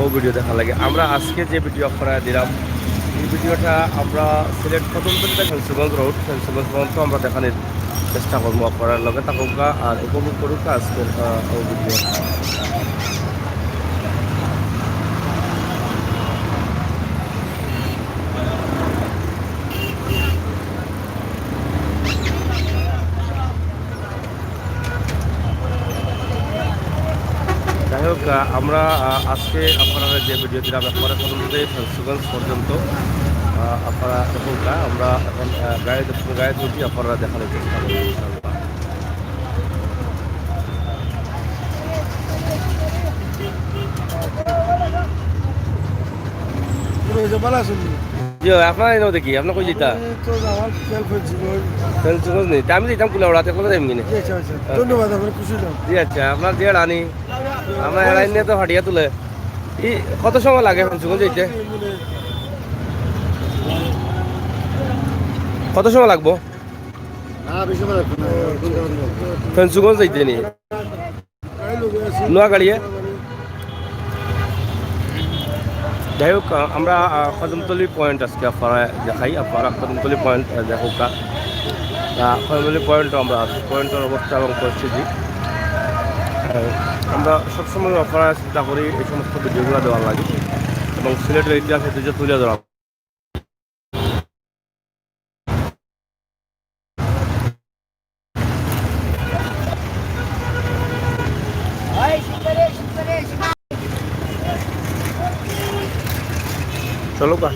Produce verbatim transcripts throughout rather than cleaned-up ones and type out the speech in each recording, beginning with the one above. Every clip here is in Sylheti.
ও ভিডিও দেখার লাগি। আমরা আজকে যে ভিডিও আপনারারে দিলাম, এই ভিডিওটা আমরা সিলেট কদমতলী থাকি ফেঞ্চুগঞ্জ রোড, ফেঞ্চুগঞ্জ পর্যন্ত আমরা দেখানির চেষ্টা করমু। আপনারা লগে থাকুক্কা আর উপভোগ করুক্কা আজকের, আহ, ও ভিডিও। যাই হোক, আহ, আমরা, আহ, আজকে আপনারারে যে ভিডিও দিলাম, একবারে প্রথম থেকে ফেঞ্চুগঞ্জ পর্যন্ত, আহ, আপনারা দেখুক্কা। আমরা এখন, আহ, গাড়িত, গাড়িত উঠি, আপনারারে দেখানির চেষ্টা করমু ইনশাআল্লাহ। ভালো আছেন? জি, আপনার এনে দেখি, আপনার কই যেতা? আমি তো আমার খেয়াল করছি, ওই ফেঞ্চুগঞ্জ নি? তা আমি তো যেতাম কুলাউড়াত, কোথায় যাইমু কিনে? জি, আচ্ছা, আচ্ছা। ধন্যবাদ, আমরা খুশি হলাম। জি, আচ্ছা, আপনার যে রানি, আমরা এরাইন নিয়া তো ফাটিয়া তুলে। এই কত সময় লাগে ফেঞ্চুগঞ্জ যাইতে? কত সময় লাগবো? না, বেশি সময় লাগবে না। ফেঞ্চুগঞ্জ যাইতে নি? নোয়াখালী। যাই হোক, আহ, আমরা, আহ, কদমতলী পয়েন্ট আজকে আপনারারে দেখাই, আপনারা কদমতলী পয়েন্ট, আহ, দেখুক্কা। আহ, কদমতলী পয়েন্ট আমরা আছি, পয়েন্টর অবস্থা এবং পরিস্থিতি। আহ, আমরা সবসময় আপনারারে চিন্তা করি এই সমস্ত ভিডিওগুলো দেওয়ার লাগি এবং সিলেটের ইতিহাস ঐতিহ্য তুলে ধরা। চলো বা।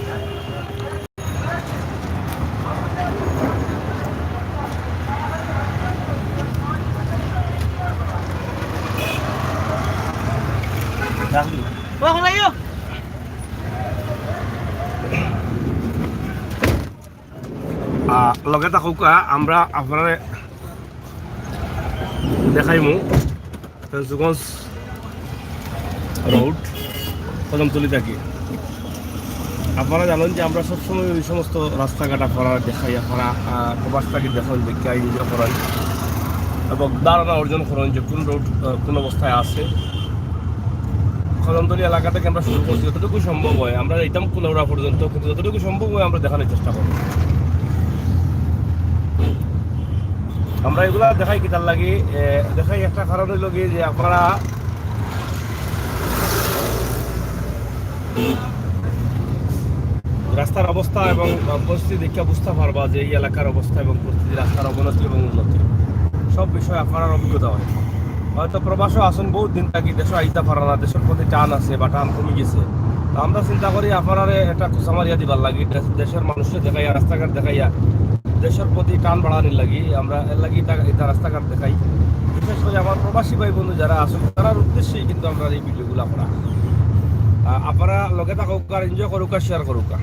রাখলি। আহ, লগে থাকুক্কা, আমরা আপনারারে দেখাইমু ফেঞ্চুগঞ্জ রোড, কদমতলী থাকি। আপনারা জানেন যে আমরা সবসময় ওই সমস্ত রাস্তাঘাট আপনারারে দেখাই, আপনারা, আহ, প্রবাস থাকি দেখেন, দেখে এনজয় করেন এবং ধারণা অর্জন করেন যে কোন রোড, আহ, কোন অবস্থায় আছে। কদমতলী এলাকা থেকে আমরা শুরু করছি, যতটুকু সম্ভব হয় আমরা যাইতাম কুলাউড়া পর্যন্ত, কিন্তু যতটুকু সম্ভব হয় আমরা দেখানির চেষ্টা করব। আমরা এগুলা দেখাই কিতার লাগি, এ, দেখাই একটা কারণ হইল কি যে আপনারা রাস্তার অবস্থা এবং, আহ, পরিস্থিতি দেখে বুঝতে পারবা যে এই এলাকার অবস্থা এবং পরিস্থিতি, রাস্তার অবনতি এবং উন্নতি, সব বিষয়ে আপনারার অভিজ্ঞতা হয়। হয়তো প্রবাসও আছেন, বহুত দিন থাকি, দেশে আইতা পারা না, দেশের প্রতি টান আছে বা টান কমি গেছে। তো আমরা চিন্তা করি আপনারারে একটা খুঁচা মারিয়া দিবার লাগি, দেশ-, দেশের মানুষরে দেখাইয়া, রাস্তাঘাট দেখাইয়া, দেশের প্রতি টান বাড়ানির লাগি আমরা এর লাগি ইতা, ইতা রাস্তাঘাট দেখাই। বিশেষ করে আমার প্রবাসী ভাই বন্ধু যারা আছেন, তারার উদ্দেশ্যেই কিন্তু আমরা এই ভিডিওগুলো করা। আহ, আপনারা লগে থাকুক্কা আর এনজয় করুক্কা, শেয়ার করুক্কা।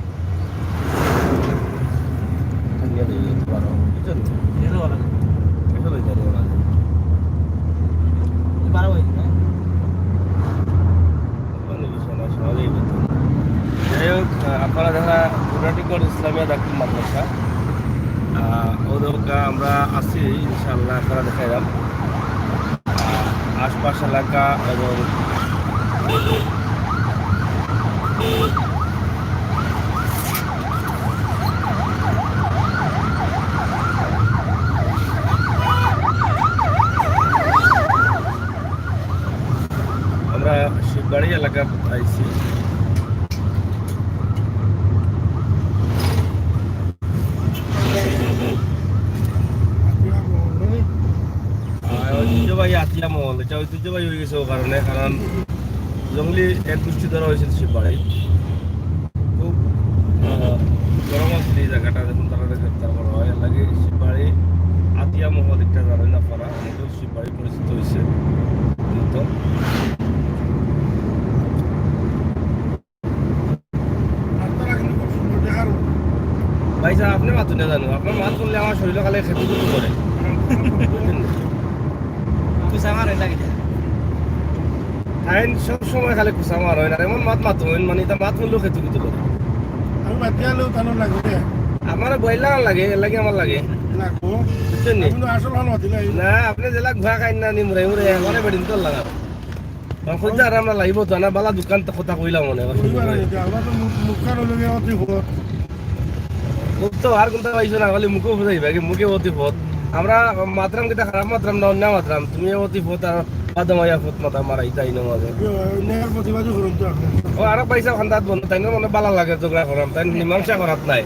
যাই হোক, আহ, আপনারা দেখা গুয়াহাটিগড় ইসলামিয়া দাখিল মাদ্রাসা, আহ, ওদের আমরা আছি, ইনশাআল্লাহ আপনারা দেখাইলাম। আহ, আশপাশ এলাকা এবং আমরা শিববাড়ি এলাকাত আইছি। আহ, ঐতিহ্যবাহী আতিয়া মহল, এটা ঐতিহ্যবাহী হয়ে গেছে ও কারণে, কারণ জঙ্গলি এক গোষ্ঠী ধরা হয়েছিল শিববাড়ি। খুব, আহ, গরম আছিল এই জায়গাটা, যখন তারা গ্রেপ্তার করা হয়, এর লাগি শিববাড়ি আতিয়া মহল একটা জানেন আপনারা, অনেকেও শিববাড়ি পরিচিত হয়েছে। তো ভাই সাহেব, আপনি মাতুন না জানো, আপনার মাত শুনলে আমার শরীরে খালি খেতু খেতু করে। বুঝছেন? কুসা মারে লাগে। তাইন সব সময় খালি কুসা মার হয় না, এমন মাত মাতুন, মানে, এটা মাত শুনলেও খেতু খেতু করে। আমি মাতিয়া আলো তানো লাগবে। আমার বইলা লাগে, এর লাগে আমার লাগে। লাগবো। বুঝছেন নি? আমি তো আসল ভালো মাতি নাই। না, আপনি যেলা ঘুয়া খাইন না, নি মুড়ে মুড়ে, আমারে বেডিন তো লাগা। আর কইতে আর আমরা লাইভ তো না, বালা দোকান তো কথা কইলাম মনে হয়। কইবা না, এটা আমরা তো মুখ, মুখ কান হইলো গিয়া অতি ফত। মুখ তো আর কোনটা পাইছো না, খালি মুখে বুঝাইবা কি, মুখে অতি ফত। আমরা মাতরাম কিতা খারাপ মাতরাম না, অন্য মাতরাম। তুমি অতি ফত আর বাদমাইয়া ফত মাতা মারাই তাই না মাঝে। অন্যায়ের প্রতিবাদও করুন তো আপনি। ও, আরো পয়সা খান্দাত বন্ধ, তাই না? মানে বালা লাগে ঝগড়া করাম, তাই মীমাংসা করাত নাই।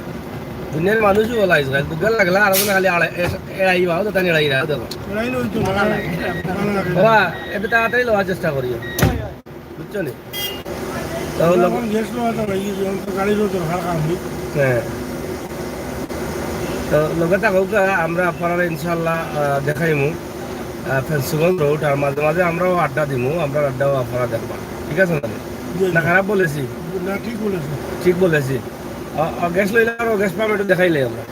দুনিয়ার মানুষই বলা হয়েছে, দুর্গা লাগলা আর ওখানে খালি আড়াই, এ-, এড়াই বাও তো তাই এড়াই রাখো দেখো। এড়াই লইতো না, ভালো লাগে। বাবা, এটা তাড়াতাড়ি লওয়ার চেষ্টা করিও, বুঝছো নি? তো লোক এখন গ্যাস নেওয়া তো হয়ে গেছে, এখন তো গাড়িরও দরকার কাম নেই। হ্যাঁ। তো লগে থাকউক্কা, আমরা আপনারা ইনশাআল্লাহ, আহ, দেখাইমু, আহ, ফেঞ্চুগঞ্জ রোড, আর মাঝে মাঝে আমরাও আড্ডা দিমু, আমরা আড্ডাও আপনারা দেখবা, ঠিক আছে না? জি, না জি। খারাপ বলেছি? না, ঠিক বলেছেন। ঠিক বলেছি। অ, অ, গ্যাস লইলে আরো গ্যাস পাম্প একটু দেখাইলে আমরা।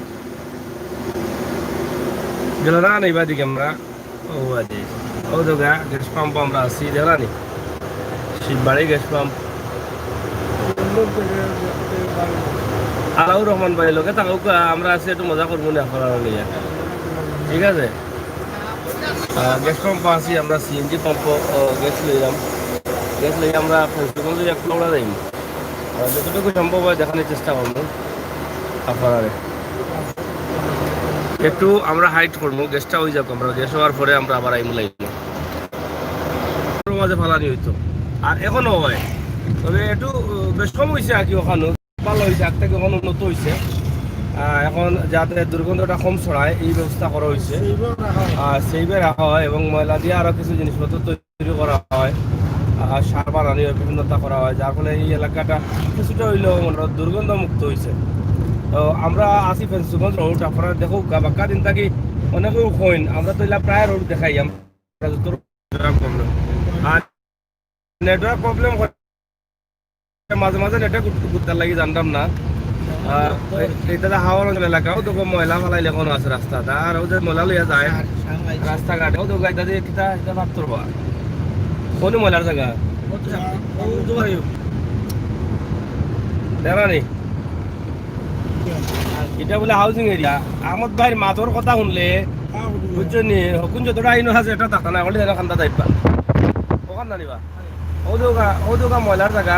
গেল না, নেই বাদিকে আমরা। ও বাদি। ও তো গা, গ্যাস পাম্প আমরা আছি, দেখলা নি? Shibbari gas pump. আলাউর রহমান ভাই, লগে থাকউক্কা, আমরা আছি, একটু মজা করবো না, আপনারা লইয়া। ঠিক আছে? আহ, গ্যাস পাম্প আছি, আমরা সিএনজি পাম্প, আহ, গ্যাস লইলাম। গ্যাস লইয়া আমরা ফেঞ্চুগঞ্জ এক টুকরা যাইমু। আহ, যতটুকু সম্ভব হয় দেখানোর চেষ্টা করবো আপনারারে। একটু আমরা হাইট করবো, গ্যাসটা হয়ে যাক, আমরা গ্যাস হওয়ার পরে আমরা আবার আইমু লাইমু। মাঝে ফালানি হইতো, আর এখনো হয়, তবে একটু, আহ, বেশ কম হইছে আর কি ওখানে। ভালো হইছে, আগ থাকি অখন উন্নত হইছে। আহ, এখন যাতে দুর্গন্ধটা কম ছড়ায়, এই ব্যবস্থা করা হইছে। সেইভাবে রাখা হয়। আহ, সেইভাবে রাখা হয় এবং ময়লা দিয়ে আরো কিছু জিনিসপত্র তৈরি করা হয়, আহ, সার বানানি হয়, বিভিন্নতা করা হয়, যার ফলে এই এলাকাটা কিছুটা হইলেও, মানে, দুর্গন্ধ মুক্ত হইছে। তো আমরা আছি ফেঞ্চুগঞ্জ রোড, আপনারা দেখউক্কা, বাক্কা দিন থাকি অনেকেও কইন, আমরা তো ইলা প্রায় রোড দেখাই, আমরা যত নেটওয়ার্ক প্রবলেম। আর নেটওয়ার্ক প্রবলেম, মাঝে মাঝে নেটে গুত-, গুতার লাগি জানতাম না। আহ, এ-, এটা তো হাওর অঞ্চল এলাকা, ও তো ময়লা ফালাইলে কোনো আছে রাস্তাটা, আর ও যে ময়লা লইয়া যায় রাস্তাঘাটে, ও তো গাইতা দিয়ে কিতা, এটা পাত্তর বা। কোন ময়লার জায়গা? দেখলা নি? এটা বলে হাউজিং এরিয়া। আহমদ ভাইর মাতর কথা শুনলে, বুঝছো নি? হকুন যতটা আইন আছে, এটা থাকতা না, বলে যেন খান্দা যাইবা। ওখান না নিবা। ও দুগা, ও দুগা ময়লার জায়গা,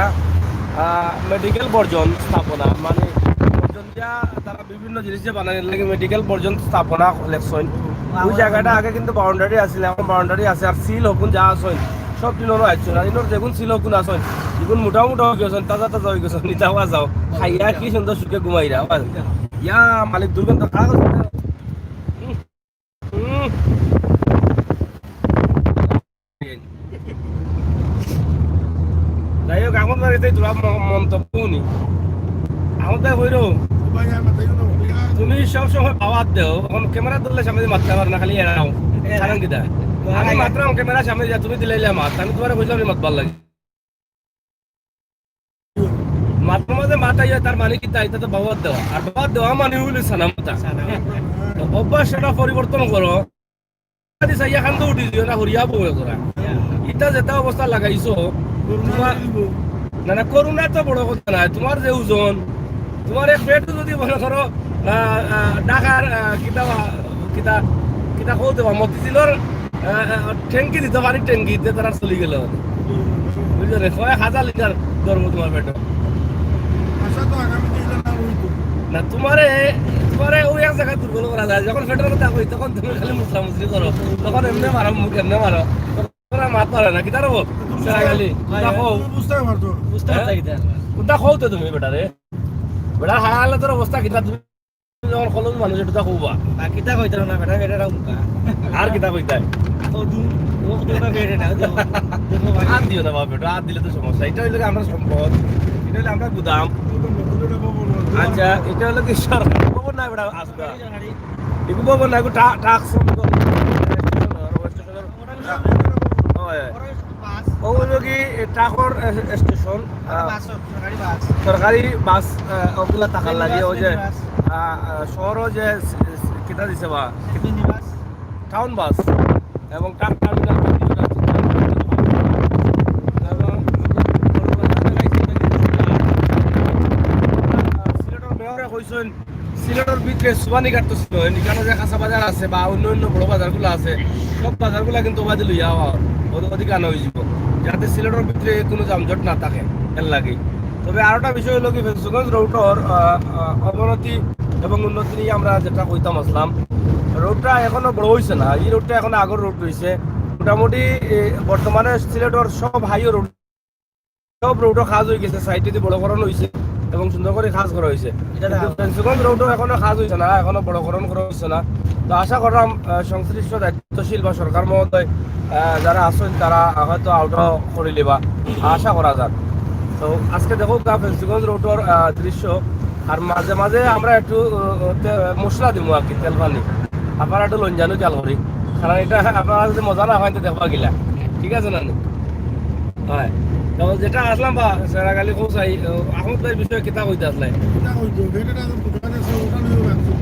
আহ, মেডিকেল বর্জন স্থাপনা, মানে, বর্জন দিয়া তারা বিভিন্ন জিনিস যে বানানির লাগি মেডিকেল বর্জন স্থাপনা লেখছইন। ওই জায়গাটা আগে কিন্তু বাউন্ডারি আছিল, এখন বাউন্ডারি আছে, আর সিল হকুন যা আছইন, সব টিনরও আইছইন। আর ইনোর যেগুন সিল হকুন আছইন, ইগুন মোটা মোটা হয়ে গেছইন, তাজা তাজা হয়ে গেছইন, নিতাও যাও। খাইয়া কি সুন্দর সুখে ঘুমাইরা। ইয়া মালিক দুর্গন্ধ কাগজ। হুম। যাই হোক, আমার বাড়িতে তোরা ম-, মন্তব্য নি। আমার তাই হইল, তুমি সব সময় পাওয়ার দেও, এখন ক্যামেরা ধরলে সামনে দিয়ে মাততে পারো না, খালি এড়াও। কারণ কিতা? আমি মাতরাম ক্যামেরা সামনে যা, তুমি দিলাইলে মাত, আমি তোমার বুঝলাম মাত ভালো লাগে। মাঝে মাঝে মাতাইয়া তার মানে কিতা? এটা তো বাবার দেওয়া। আর বাবার দেওয়া মানে হইল সানা মাতা। তো অভ্যাস সেটা পরিবর্তন করো। যদি চাইয়া কান্দো উঠি দিও না, হরিয়া বউ করা। ইটা যেটা অবস্থা লাগাইছো, তোমার, না, না, করোনা তো বড় কথা না। তোমার যে ওজন, তোমার এক পেটও যদি মনে করো, আহ, আহ, ঢাকার, আহ, কিতা, কিতা, কিতা কও দেবা, মতিঝিলর, আহ, আহ, ট্যাঙ্কি দিত পারি, ট্যাঙ্কি দিতে তারা চলি গেল। বুঝছো নি? কয়েক হাজার লিটার ধরবো তোমার পেটো। আশা তো আগামীতে এটা না হইতো। না, তোমারে, তোমারে ওই এক জায়গায় দুর্বল করা যায়। যখন পেটের কথা কই, তখন তুমি খালি মুসরামুসরি করো। তখন এমনে মারো, মুখ এমনে মারো। তোরা মাত পারে না, কিতা রে? সারা খালি, কিতা কও? তুমি বুঝতে পারতো। বুঝতে পারতা কিতা? কোনটা কও তো তুমি বেটারে? বেটার হালাতর অবস্থা কিতা তুমি? যখন কলম মানুষ এটা কওবা। না, কিতা কইতাম না, বেটা, বেটা রাখুন কা। আর কিতা কইতাই? ও দু, ও তো না বেটা না, ও তো, দেখো ভাই। আর দিও না বাবা, বেটা, আর দিলে তো সমস্যা। এটা হইলো কি আমরা সম্পদ, এটা হইলো আমরা গুদাম। আচ্ছা, এটা হইলো কি সরকার? খবর নাই বেটা, আসবে। এগু খবর নাই, এগু টা-, টাক শ্রমিক। হয়, হয়। ও হইলো কি, এ, ট্রাকর, এ, স্টেশন, আহ, বাস, সরকারি বাস। সরকারি বাস, আহ, ওগুলা থাকার মিনি লাগে, বাস, ওই যে, মিনি বাস। আহ, আহ, শহরও যে, স-, স-, কিতা দিছে বা? Mini bus. টাউন বাস এবং ট্রাক টার্মিনাল। এবং সিলেটর মেয়রে কইছেন, সিলেটর ভিতরে সুবানীঘাট তো ছিল, এখানে যে কাঁচা বাজার আছে বা অন্য অন্য বড় বাজারগুলো আছে, সব বাজারগুলো কিন্তু ওবাদি লইয়া আওয়া, ওদ-, ওদিকে আনা হয়ে যাব। যাতে সিলেটর ভিতরে কোনো যানজট না থাকে, এর লাগি। তবে আরোটা বিষয় হলো কি, ফেঞ্চুগঞ্জ রোডর, আহ, আহ, অবনতি এবং উন্নতি নিয়ে আমরা যেটা কইতাম আসলাম, রোডটা এখনো বড় হইছে না। এই রোডটা এখনো আগর রোড রইছে। মোটামুটি, এ, বর্তমানে সিলেটর সব হাইওয়ে রোড, সব রোডও কাজ হয়ে গেছে, সাইডেদি বড়করণ হইছে এবং সুন্দর করে কাজ করা হইছে। কিন্তু ফেঞ্চুগঞ্জ রোডও এখনো কাজ হইছে না, এখনো বড়করণ করা হইছে না। তো আশা করলাম, আহ, সংশ্লিষ্ট দায়িত্বশীল বা সরকার মহোদয়, আহ, যারা আছেন, তারা হয়তো আউটও করে লিবা, আশা করা যাক। তো আজকে দেখো গা ফেঞ্চুগঞ্জ রোডর, আহ, দৃশ্য, আর মাঝে মাঝে আমরা একটু, আহ, তে-, মশলা দিব আর কি, তেল পানি, আপনারা একটু লইন জানো খেয়াল করি, কারণ এটা আপনারা যদি মজা না হয় তো দেখবা গিলা, ঠিক আছে না নি? হয়। তো যেটা আসলাম বা সেরা গালি কৌসাই, আহ, আহমদ ভাইর বিষয়ে কিতা কইতে আসলে? কিতা কইতো? বেটাটা তো দোকানে আছে, ওটা নিয়ে রাখছো।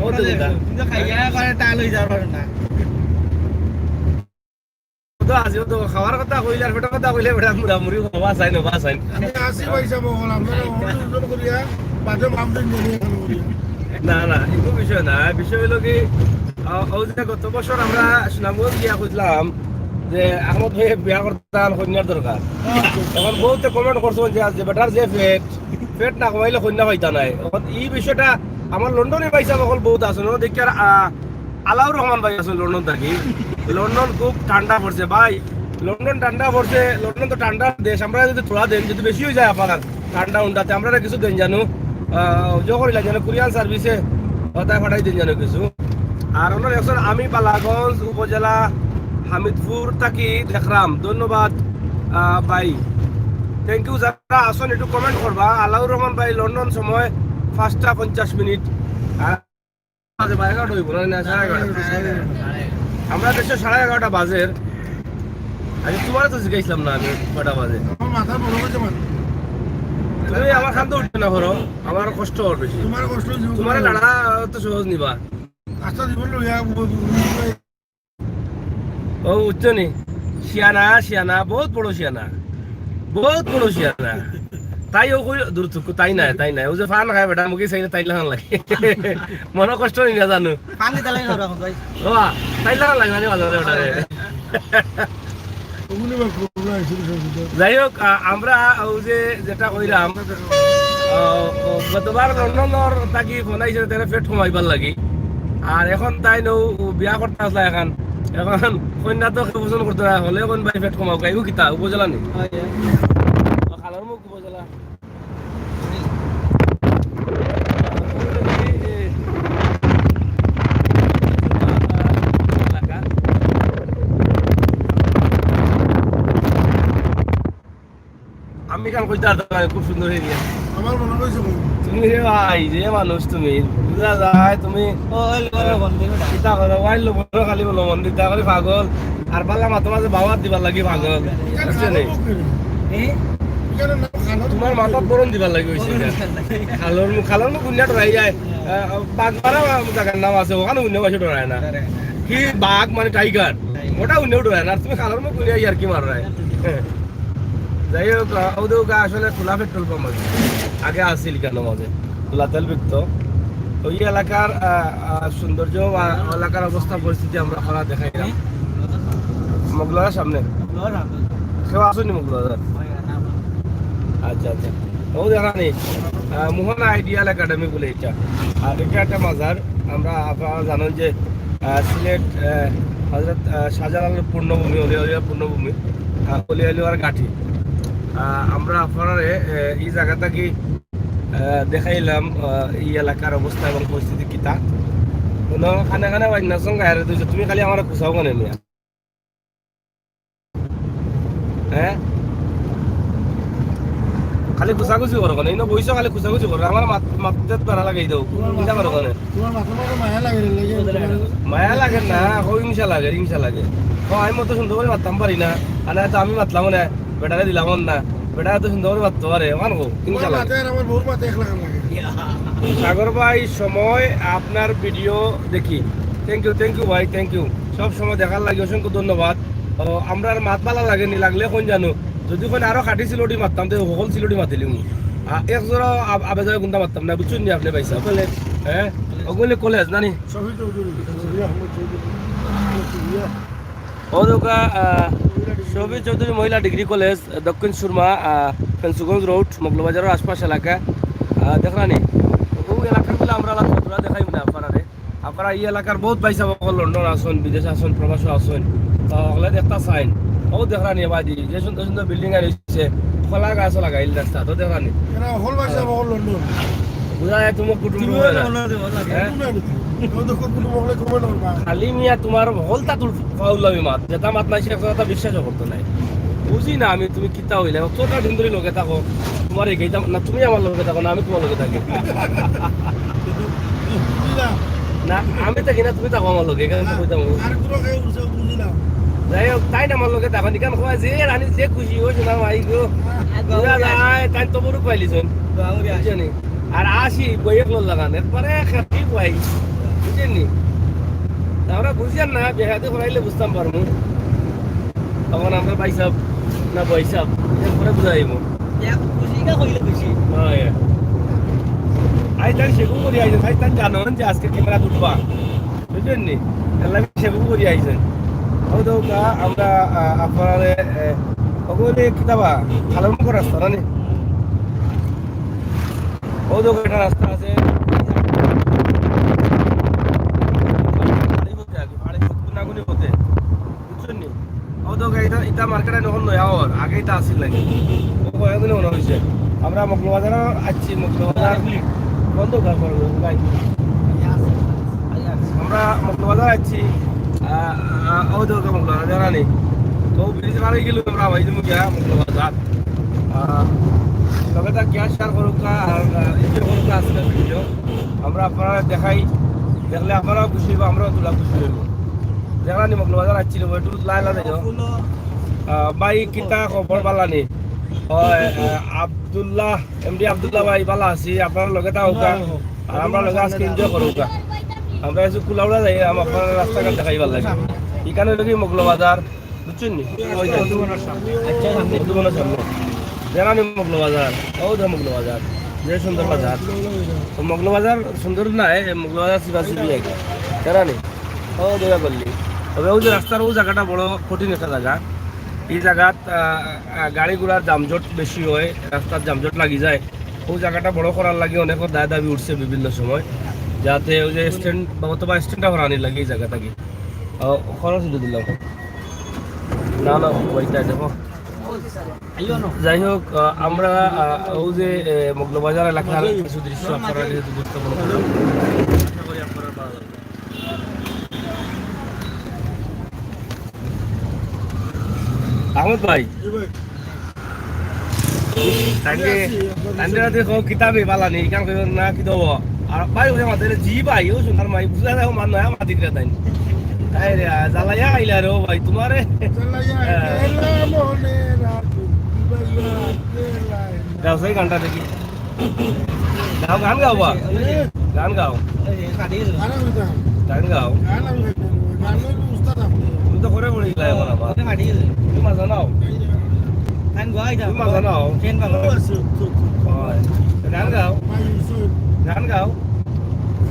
ও তো বেটা। কিন্তু খাইয়া করে টাল হয়ে যাওয়ার না। তো আজ তো খাওয়ার কথা কইলে আর পেটের কথা কইলে বেটা মুড়ামুড়ি হবা চাই না, বা চাই না। আমি আসি পয়সা বহল, আমরা অন্য করিয়া, বাদে মামদিন নিয়ে এখানে করিয়া। না, না, এগুলো বিষয় না। বিষয় হলো কি, আহ, ওই যে গত বছর আমরা সুনামগঞ্জ গিয়া খুঁজলাম যে আহমদ ভাই বিয়া করতাম, কন্যার দরকার। এখন বউতে কমেন্ট করছো যে আজ যে বেটার যে পেট, পেট না কমাইলে কন্যা পাইতা নাই। এখন এই বিষয়টা আমার লন্ডনে পাইছে, সকল বহুত আছে, ওরা দেখি আর, আহ, আলাউর রহমান ভাই আছে লন্ডন থাকি। লন্ডন খুব ঠান্ডা পড়ছে ভাই, লন্ডন ঠান্ডা পড়ছে। লন্ডন তো ঠান্ডার দেশ, আমরা যদি থোড়া দেন, যদি বেশি হয়ে যায় আপনার ঠান্ডা উন্ডাতে, আমরা কিছু দেন জানো, আহ, জো করিলা জানো, কুরিয়ার সার্ভিসে হতায় পাঠাই দেন জানো কিছু। আর ওনার একজন আমি বালাগঞ্জ উপজেলা হামিদপুর থাকি দেখরাম, ধন্যবাদ, আহ, ভাই। Thank you. যারা আসুন একটু কমেন্ট করবা। আলাউর রহমান ভাই লন্ডন সময় পাঁচটা পঞ্চাশ মিনিট। আর বাজে বা এগারোটা হইব না, না, সাড়ে এগারোটা। আমরা দেশে সাড়ে এগারোটা বাজের। আচ্ছা, তোমার তো জিজ্ঞাসলাম না আমি কটা বাজে। আমার মাথা বড় হয়েছে মানে। তুমি আমার খান তো উঠবে না করো, আমার কষ্ট হবে বেশি। তোমার কষ্ট হয়েছে, তোমার তোমার লড়া তো সহজ নিবা। আচ্ছা, জীবন লইয়া ও উঠছো নি? শিয়ানা, শিয়ানা, বহুত বড় শিয়ানা, বহুত বড় শিয়ানা। তাই ও কই দূর থেকে, তাই নাই, তাই নাই। ও যে ফান খায় বেটা, মুখে চাইলে তাই লাগান লাগে। মনে কষ্ট হই না জানো? পানি দিতে লাগে না ওরা, ভাই। ও, তাই লাগান লাগে না, ভালো করে ওটা রে। ওগুলো বা করোনা এসে সব যাই হোক, আ-, আমরা ওই যে যেটা কইলাম, আ, ও, গতবার লন্ডনর তাকি ফোন আইছে তারা পেট কমাইবার লাগি। আর এখন তাই নৌ বিয়া করতে আসলা এখন। এখন কন্যা তো কেউ পছন্দ করতে না, হলে কোন ভাই পেট কমাও, গাইব কিতা, উপজেলা নি? ও, খালার মুখ উপজেলা। আমি কাল কইতে পারতাম না, খুব সুন্দর এরিয়া। আমার মনে হয়েছে বন্ধু। তুমি রে ভাই, যে মানুষ তুমি, বুঝা যায় তুমি। ও, ওই লোক বন্ধু, ওটা। কিতা কথা, ওয়াইল লোক বড় খালি বলো মন দিতা খালি পাগল। আর পাল্লা মাথা মাঝে বাবার দিবার লাগি পাগল। বুঝছো নি? এ? তোমার মাথা বরণ দিবার লাগি হইছে এটা। খালর মুখ, খালর মুখ গুন্ডা ডরাই যায়। আহ, বাগমারা জায়গার নাম আছে, ওখানে উন্নে বসে ডরায় না। কি বাঘ মানে টাইগার, ওটা উন্নে ডরায় না। আর তুমি খালর মুখ গুন্ডা ইয়ার কি মার রায়? যাই হোক, আহ, ওদের ওকে আসলে খোলা পেট্রোল পাম্প আছে, আগে আসিল কেন মাঝে খোলা তেল বিকতো। তো এই এলাকার, আহ, আহ, সৌন্দর্য বা এলাকার অবস্থা পরিস্থিতি আমরা আপনারা দেখাইলাম। মগলার সামনে কেউ আসুনি মগলার? আচ্ছা, আচ্ছা। ও দেখা নেই, আহ, মোহনা আইডিয়াল একাডেমি বলে এটা। আর এটা একটা মাজার। আমরা আপনারা জানেন যে, আহ, সিলেট, আহ, হযরত, আহ, শাহজালালের পূর্ণভূমি, অলি আউলিয়ার পূর্ণভূমি, আহ, অলি আউলিয়ার ঘাঁটি। আহ, আমরা আপনারা, আহ, এই জায়গাটা কি, আহ, দেখাইলাম, আহ, এই এলাকার অবস্থা এবং পরিস্থিতি কিতা। কোনো খানে খানে বাজনা সঙ্গে আরে তুই, তুমি খালি আমার খুশাও মনে নিয়া। হ্যাঁ? খালি খুশাখুশি করো কেন? এই না বইছো খালি খুশাখুশি করো। আমার মাত-, মাত-, মাত ধরা লাগাই দাও। চিন্তা করো কেন? তোমার মাথার মধ্যে মায়া লাগে রে, লাগে। মায়া লাগে না, ও হিংসা লাগে, হিংসা লাগে। ও, আমি মতো সুন্দর করে মাততাম পারি না। আর না তো আমি মাতলাম না, বেটারে দিলাম না। বেটা এত সুন্দর করে মাততে পারে, আমার গো, হিংসা তোমার লাগে। মাথায় আর আমার বউর মাথায় এক লাগান লাগে। সাগর ভাই, সময় আপনার ভিডিও দেখি। Thank you, thank you ভাই, thank you। সব সময় দেখার লাগি অসংখ্য ধন্যবাদ। ও, আমরার মাত ভালা লাগে নি, লাগলে কোন জানো, যদি কোন আরো খাঁটি সিলটি মাততাম, তে হকল সিলটি মাতিলিমু। আ, এক জোড়া আব-, আবে যাবে কোনটা মাততাম না, বুঝছইন নি আপনে ভাই সাহেব? কলেজ। হ্যাঁ? ওগুলি কলেজ, না নি? শহীদ চৌধুরী, শহীদ আহমদ চৌধুরী। ও দোকা, আ, শফি চৌধুরী মহিলা ডিগ্রি কলেজ, দক্ষিণ সুরমা, আহ, ফেঞ্চুগঞ্জ রোড, মৌলভীবাজারর আশপাশ এলাকা। আহ, দেখরানি, অউ এলাকাগুলা আমরা আলাপ কতটা দেখাইমু না আপনারারে। আপনারা ই এলাকার বউত ভাইসাব অকল লন্ডন আছইন, বিদেশ আছইন, প্রবাসো আছইন, তা অকলে দেখতা চাইন। অউ দেখরানি বাদি, যে সুন্দর সুন্দর বিল্ডিং আর অইছে, কলা গাছও লাগাইল রাস্তাত, অউ দেখরানি। এরা অকল ভাইসাব অকল লন্ডন। বুঝা যায় তুমার কুটুম তুমি অয় না। লন্ডন লাগে। হ্যাঁ? কুটুম অয় না। তুমি তো কুটুম অকলে কমে না বা। খালি মিয়া তুমার হকলতা তুল ফাউলামি মাত। যেটা মাত নাই, সেটা কথা বিশ্বাসও করতে নাই। বুঝি না আমি, তুমি কিতা অইলে? অতটা দিন ধরি লগে থাকো, তুমার এগেইতাম না, তুমি আমার লগে থাকো না, আমি তুমার লগে থাকি। বুঝলাম। না, আমি থাকি না, তুমি থাকো আমার লগে, এখানে তো কইতাম। আর কোনো কেউ বুঝে, বুঝলাম। যাই হোক, তাইন আমার লগে থাকো, ইখান কওয়া যে রানী যে খুশি অইছে না, ভাই গো। হ্যাঁ। বুঝা যায়, তাইন তো বড় পাইলিছইন। তো আমি আসি। বুঝছো নি? আর আসি, বই এক লোক লাগান, একবারে খাতি ভাই। বুঝছইন নি? তা আমরা বুঝিয়ার না, বেহাতে করাইলে বুঝতাম পারমু। তখন আমরা ভাইসাব না বইসাব, এরপরে বুঝা যাইব। এক খুশি না হইলে খুশি। হ্যাঁ, হ্যাঁ। আই তাই সেগুন করি আইছেন, আই তাই জানইন যে আজকে ক্যামেরা তুলবা। বুঝছইন নি? এর লাগি সেগুন করি আইছেন। অউ তো কা-, আমরা, আহ, আপনারে, আহ, ওগুলি কিতাবা, খালন করে রাস্তা, না নি? অউ তো একটা রাস্তা আছে। পাহাড়ি পথে আর কি, পাহাড়ি পথে, নাগুনি পথে। বুঝছইন নি? অউ তো ইটা, ইটা মার্কেট অখন নয়া অর, আগে ইটা আছিল নাকি? ও কয়েকদিন মনে অইছে। আমরা মৌলভীবাজার আইছি, মৌলভীবাজার বন্ধ কর, কর, ভাই। আমরা মৌলভীবাজার আইছি, আহ, আহ, অউ তো মৌলভীবাজার জানা নেই। তো ব্রিজ পার অই গেলে আমরা আবার যাইমু গিয়া মৌলভীবাজার। আহ, তবে তা গিয়া শেয়ার করুক আর, আহ, ইয়ে করুক আজকের ভিডিও। আমরা আপনারারে দেখাই, দেখলে আপনারাও খুশি অইবা, আমরাও তুলা খুশি অইব। দেখলা নি মৌলভীবাজার আইছি রে, একটু লাইলা দেখো। আহ, ভাই, কিতা খবর, বালা নি? অয়, আহ, আব্দুল্লাহ, এমডি আব্দুল্লাহ ভাই, বালা আছি, আপনারা লগে থাকউক্কা। আর আমরা লগে আজকে এনজয় করউক্কা। আমরা একটু কুলাউড়া যাই, আম-, আপনারারে রাস্তাঘাট দেখাইবার লাগি। ইখান অইলো কি মৌলভীবাজার, বুঝছইন নি? ওই যে মধুবনর সামনে। আচ্ছা, সামনে। মধুবনর সামনে। দেখলা নি মৌলভীবাজার, অউ দেখো মৌলভীবাজার, যে সুন্দর বাজার। তো মৌলভীবাজার সুন্দর নায়, এ মৌলভীবাজার চিপা চিপি আর কি। দেখলা নি? অউ দেখো গল্লি। তবে অউ যে রাস্তার অউ জাগাটা বড় কঠিন একটা জাগা। ই জাগাত, আহ, আহ, গাড়ি ঘোড়ার যানজট বেশি অয়, রাস্তাত যানজট লাগি যায়। অউ জাগাটা বড় করার লাগি অনেকর দায় দাবি উঠছে বিভিন্ন সময়, যাতে অউ যে স্ট্যান্ড বা অথবা স্ট্যান্ডটা হরানির লাগি ই জাগা থাকি। আহ, খরচ দিলাম। না, না, ওইটা দেখো। যাই হোক, আহ, আমরা, আহ, অউ যে, এ, মৌলভীবাজার এলাকার কিছু দৃশ্য আপনারার কাছে উপস্থাপন করলাম। আশা করি আপনারা ভালো লাগবে। আহমদ ভাই। জি ভাই। তাইলে, তাইলে দেখো, কিতাবে বালা নি, ইখান কইও না, কি দেবো? আর ভাই, ওই আমাদের জি ভাই, ও সুন্দর মাই, বুঝলা যাও, মান নয়, আমার দিকরে তাই। তাই রে, জ্বালাইয়া আইলা রে, ও ভাই, তুমারে। জ্বালাইয়া হ্যাঁ। আইলা মনে রাখো, কি ভাই, জ্বালাইয়া। যাও, সেই গানটা দেখি। গাও, গান গাও বা। এ? গান গাও। আরে আমি গান। গান গাও। গান আমি গাইতে পারি না। গান গাইতে উস্তাদ আপনি। তুমি তো করে পড়ে গেলে এখন আবার। ওটা ফাটি গেছে। তুমি মাজা নাও। গান গাও এটা। তুমি মাজা নাও। ট্রেন ভালো। ও, আছে, তো, তো। হয়। গান গাও। ভাই, ইউসুফ। গান গাও।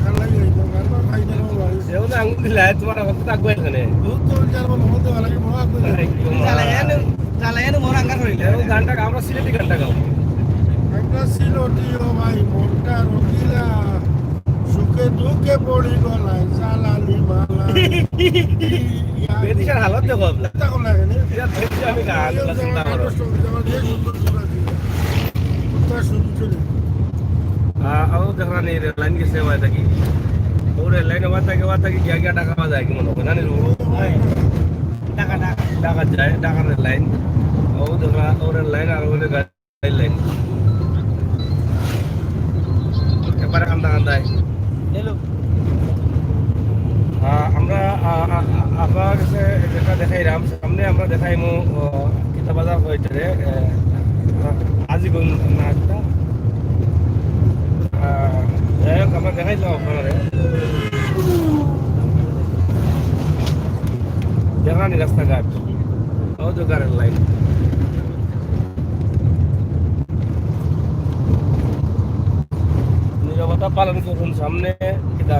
গান লাগে, গান তো খাই না, ভাই। সেও না আঙুল দিলে, তোমার এখন তো থাকবো এখানে। বহুত তো যার বলো, বলতে ভালো লাগে, মহা আগুন লাগে। এই, জ্বালাইয়া নে। জ্বালাইয়া নে মন আঙ্গার হইল। এবং গানটা গাও, আমরা সিলেটি গানটা গাও। আমরা সিলেটি ও ভাই, মনটা রঙিলা, সুখে দুঃখে পড়ি গলায়, জ্বালালি মালা। বেদিশার হালত দেখো আপনার। তা কোন লাগে নি? এটা বেদিশা আমি গান, এই তোমরা যে চিন্তা করো। নাটক সঙ্গীত, আমার যে সুন্দর সুর আছে। কোনটা শুনছো নি? আহ, ও দেখলাম এই রেল লাইন গেছে, ওই থাকি। ও রেল লাইন ওই থাকি, ওই থাকি গিয়া গিয়া ঢাকা যায় কি মনে হয়, জানি না? ও, ও, ঢাকা, ঢাকা। ঢাকা যায়, ঢাকা রেল লাইন। ও দেখলাম, ও রেল লাইন আর ওই গাড়ি লাইন। একবারে কান্দা কান্দায়। হ্যালো। আহ, আমরা, আহ, আহ, আহ, আপনার কাছে যেটা দেখাইলাম, সামনে আমরা দেখাইমু, আহ, কিতা বাজার কইতে রে, আহ, আজিগঞ্জ না একটা। আহ, যাই হোক, আমরা দেখাইলাম আপনারে। দেখানি রাস্তাঘাট, ও তো গাড়ির লাইন। নীরবতা পালন করুন। সামনে কিতা?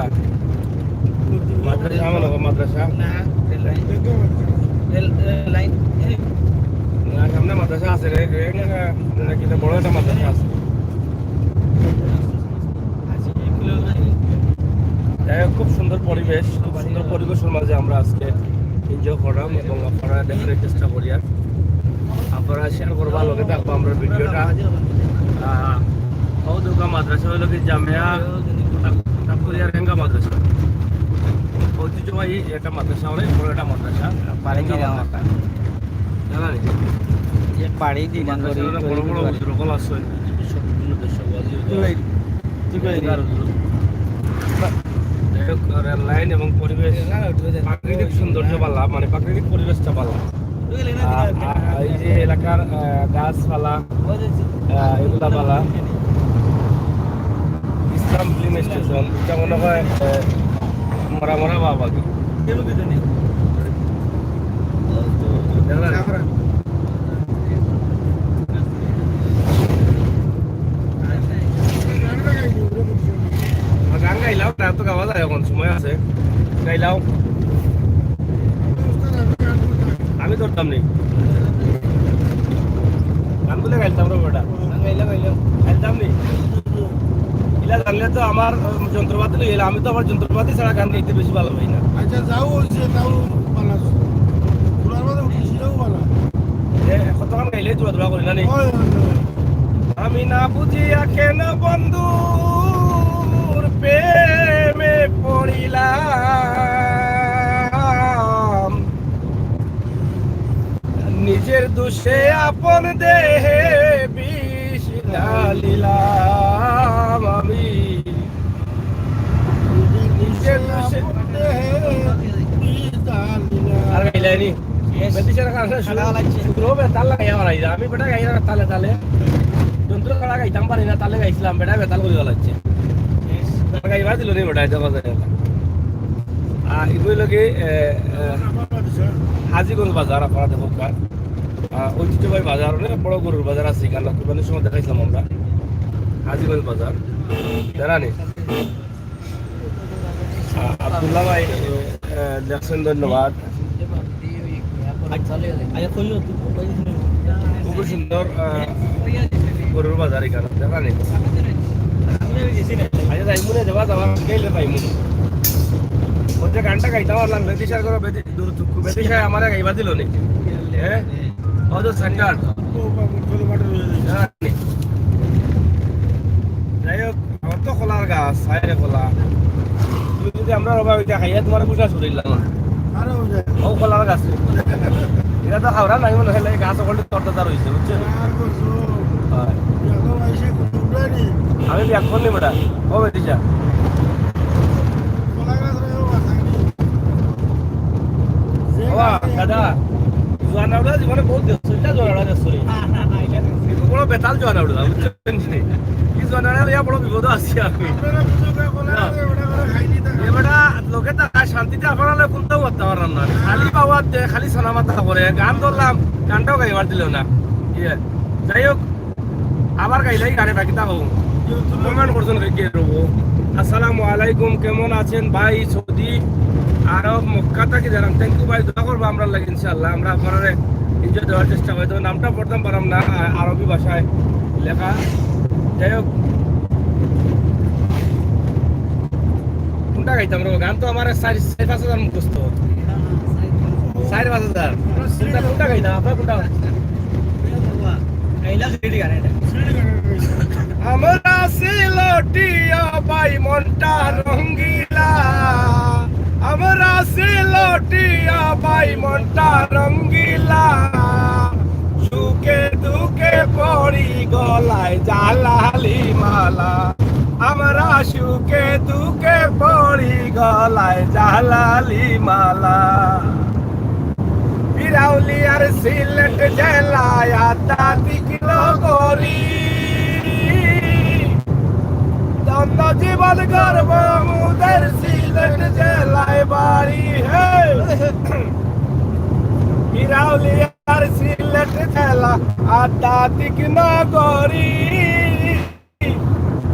মাদ্রাসা, আমার লোক মাদ্রাসা। না, rail line. Rail, rail line. না, সামনে মাদ্রাসা আছে, রে, রে, না, না, কি না, বড় একটা মাদ্রাসা আছে। যাই হোক, খুব সুন্দর পরিবেশ, খুব সুন্দর পরিবেশের মাঝে আমরা আজকে এনজয় করলাম এবং আপনারা দেখার চেষ্টা করি। আর আপনারা শেয়ার করবা, লগে থাকবা আমরা ভিডিওটা। আহ, ও দুর্গা মাদ্রাসা হলো কি জামিয়া তাকুরিয়া রেঙ্গা মাদ্রাসা, ঐতিহ্যবাহী একটা মাদ্রাসা, অনেক বড় একটা মাদ্রাসা। পানি কি নাম? জানা নেই? পানি কি নাম? মাদ্রাসার অনেক বড় বড় হুজুর হকল আছে, সব বিভিন্ন দেশ সব আছে। যাই হোক, রেল লাইন এবং পরিবেশ, প্রাকৃতিক সৌন্দর্য ভালা, মানে প্রাকৃতিক পরিবেশটা ভালা। আ-, আ-, এই যে এলাকার, আ, গাছপালা, আ, এগুলা ভালা। ইসলাম ফিল্ম স্টেশন, এটা মনে হয়, আ, মরা মরা বাবা কি? দেখলেন? আর গান গাইলাও, তার তো গাওয়া যায়, এখন সময় আছে, গাইলাও। আমি ধরতাম নি। গান বলে গাইতাম রে বেটা। গাইলাম, গাইলাম। গাইতাম নি। ইলা জানলে তো আমার, উম, যন্ত্রপাতি লই এলে, আমি তো আমার যন্ত্রপাতি ছাড়া গান গাইতে বেশি ভালা পাই না। আচ্ছা, যাও, হইছে, তাও ভালা আছে। ঘোড়ার মাঝে উঠি, সেটাও ভালা। এ, কতক্ষণ গাইলে জোড়া জোড়া করি না নি? হয়, হয়, হয়। আমি না বুঝিয়া কেন বন্ধুর প্রেমে পড়িলাম, নিজের দোষে আপন দেহে বিষ ঢালিলাম আমি। নিজের দোষে আর গাইলাইনি। বেটিশার কারণে শুরু, শুরু হবে, তাল লাগাইয়া বাড়াই যা। আমি বেটা গাইয়া তালে তালে। যন্ত্র ছাড়া গাইতাম পারি না, তালে গাইছিলাম, বেটা বেতাল করি বালাচ্ছে। আর গাইবা দিল নি বেটা, এটা বাজারে। আর এগুলো লাগে, এ, এ, হাজীগঞ্জ বাজার, আপনারা দেখুন কার। আহ, ঐতিহ্যবাহী বাজার, অনেক বড় গরুর বাজার আছে এখানে। কুরবানির সময় দেখাইছিলাম আমরা হাজীগঞ্জ বাজার, জানা নি? আহ, আব্দুল্লাহ ভাই, আহ, দেখছেন, ধন্যবাদ। খুবই সুন্দর, আহ, গরুর বাজার এখানে, জানা নি? আচ্ছা, যাই মনে যাবা, যাবা, গেলে পাই মনে। ওতে গানটা গাইতাম পারলাম, বেটি শেয়ার করো, বেটি দূর চুক্কু বেটি সাহেব আমারে গাইবা দিল নি। হ্যাঁ? অত সেন্টার। যাই হোক, আমার তো কলার গাছ, সাইডে কলা। তুমি যদি আমরা রবা ওইটা খাইয়া তোমার বুঝা শরীর লাগো। ও কলার গাছ। এটা তো হাওড়া নাই মনে হয়, গাছ ওখানে তরতাজা রয়েছে, বুঝছো? হয়। আমি বিয়া করলে বেটা, ও বেটি যা। বাবা, দাদা, জোয়ান আউড়া জীবনে বহুত দেখছো, এটা জোয়ান আউড়া দেখছো রে। বড় বেতাল জোয়ান আউড়া, বুঝছেন নি? কি জোয়ান আউড়া লইয়া বড় বিপদ আছি আমি। এ বেটা, লোকে তো আর শান্তিতে আপনারা লয় কোনটাও করতে পারেন না। খালি বাওয়াত দে, খালি সানা মাতা করে। গান ধরলাম, গানটাও গাইবার দিল না। ইয়ে, যাই হোক, আবার গাইলাই গানে বাকি থাকো। কমেন্ট করছেন কে কে রবো। আসসালামু আলাইকুম, কেমন আছেন ভাই? সৌদি আরব মক্কা থাকি জানান। Thank you ভাই, দোয়া করবো আমরা লাগে ইনশাআল্লাহ। আমরা আপনারা এনজয় দেওয়ার চেষ্টা করি। তবে নামটা পড়তাম পারাম না, আ-, আরবি ভাষায় লেখা। যাই হোক, কোনটা গাইতাম রে? গান তো আমার চার, চার পাঁচ হাজার মুখস্থ। চার পাঁচ হাজার। কোনটা, কোনটা গাইতাম? আপনার কোনটা? আমরা সিলটিয়া ভাই মনটা রঙ্গিলা, আমরা সিলটিয়া ভাই মনটা রঙ্গিলা, সুখে দুঃখে পড়ি গলায় জালালি মালা, আমরা সুখে দুঃখে পড়ি গলায় জালালি মালা। বিরাউলিয়ার সিলেট জেলায় আধ্যাত্মিক নগরী। ধন্য জীবন গর্ব মুদের সিলেট জেলায় বাড়ি। হে, বিরাউলিয়ার সিলেট জেলা আধ্যাত্মিক নগরী।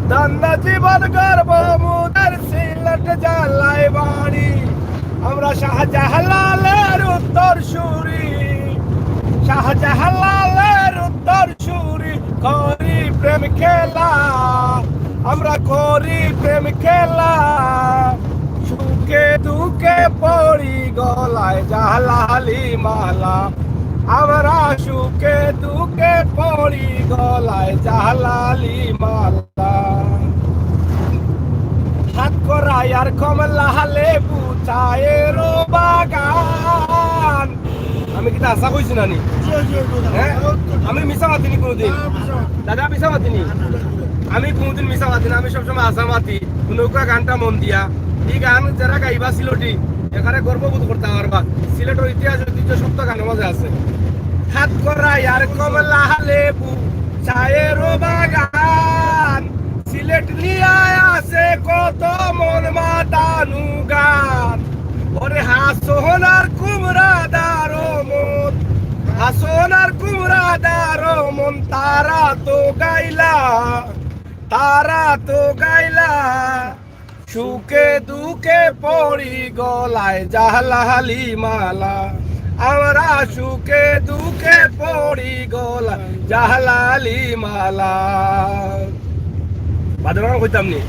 ধন্য জীবন গর্ব মুদের সিলেট জেলায় বাড়ি। আমরা শাহজালালের উত্তর সুরি, শাহজালালের উত্তর সুরি, করি প্রেম খেলা। আমরা করি প্রেম খেলা, সুখে দুঃখে পড়ি গলায় জালালি মালা। আমরা সুখে দুঃখে পড়ি গলায় জালালি মালা। হাত করাই আর কমলা লেবু, চায়ের বাগান। আমি কিতা হাছা কইছি না নি? হ্যাঁ? আমি মিছা মাতিনি কোনোদিন। দাদা, মিছা মাতিনি। আমি কোনোদিন মিছা মাতি না, আমি সবসময় হাছা মাতি। নৌকা গানটা মন দিয়া। এই গান যারা গাইবা সিলেটি, এখানে গর্ববোধ করতা পারবা। সিলেটর ইতিহাস ঐতিহ্য সপ্ত গানের মাঝে আছে। হাত করাই আর কমলা লেবু, চায়ের বাগান। সিলেট নিয়া আছে কত মন মাতানু গান। ওরে হাসন আর কুমড়া দারো মন, হাসন আর কুমড়া দারো মন, তারা তো গাইলা, তারা তো গাইলা। সুখে দুঃখে পড়ি গলায় জালালি মালা, আমরা সুখে দুঃখে পড়ি গলায় জালালি মালা। বাদে বারো কইতাম নি।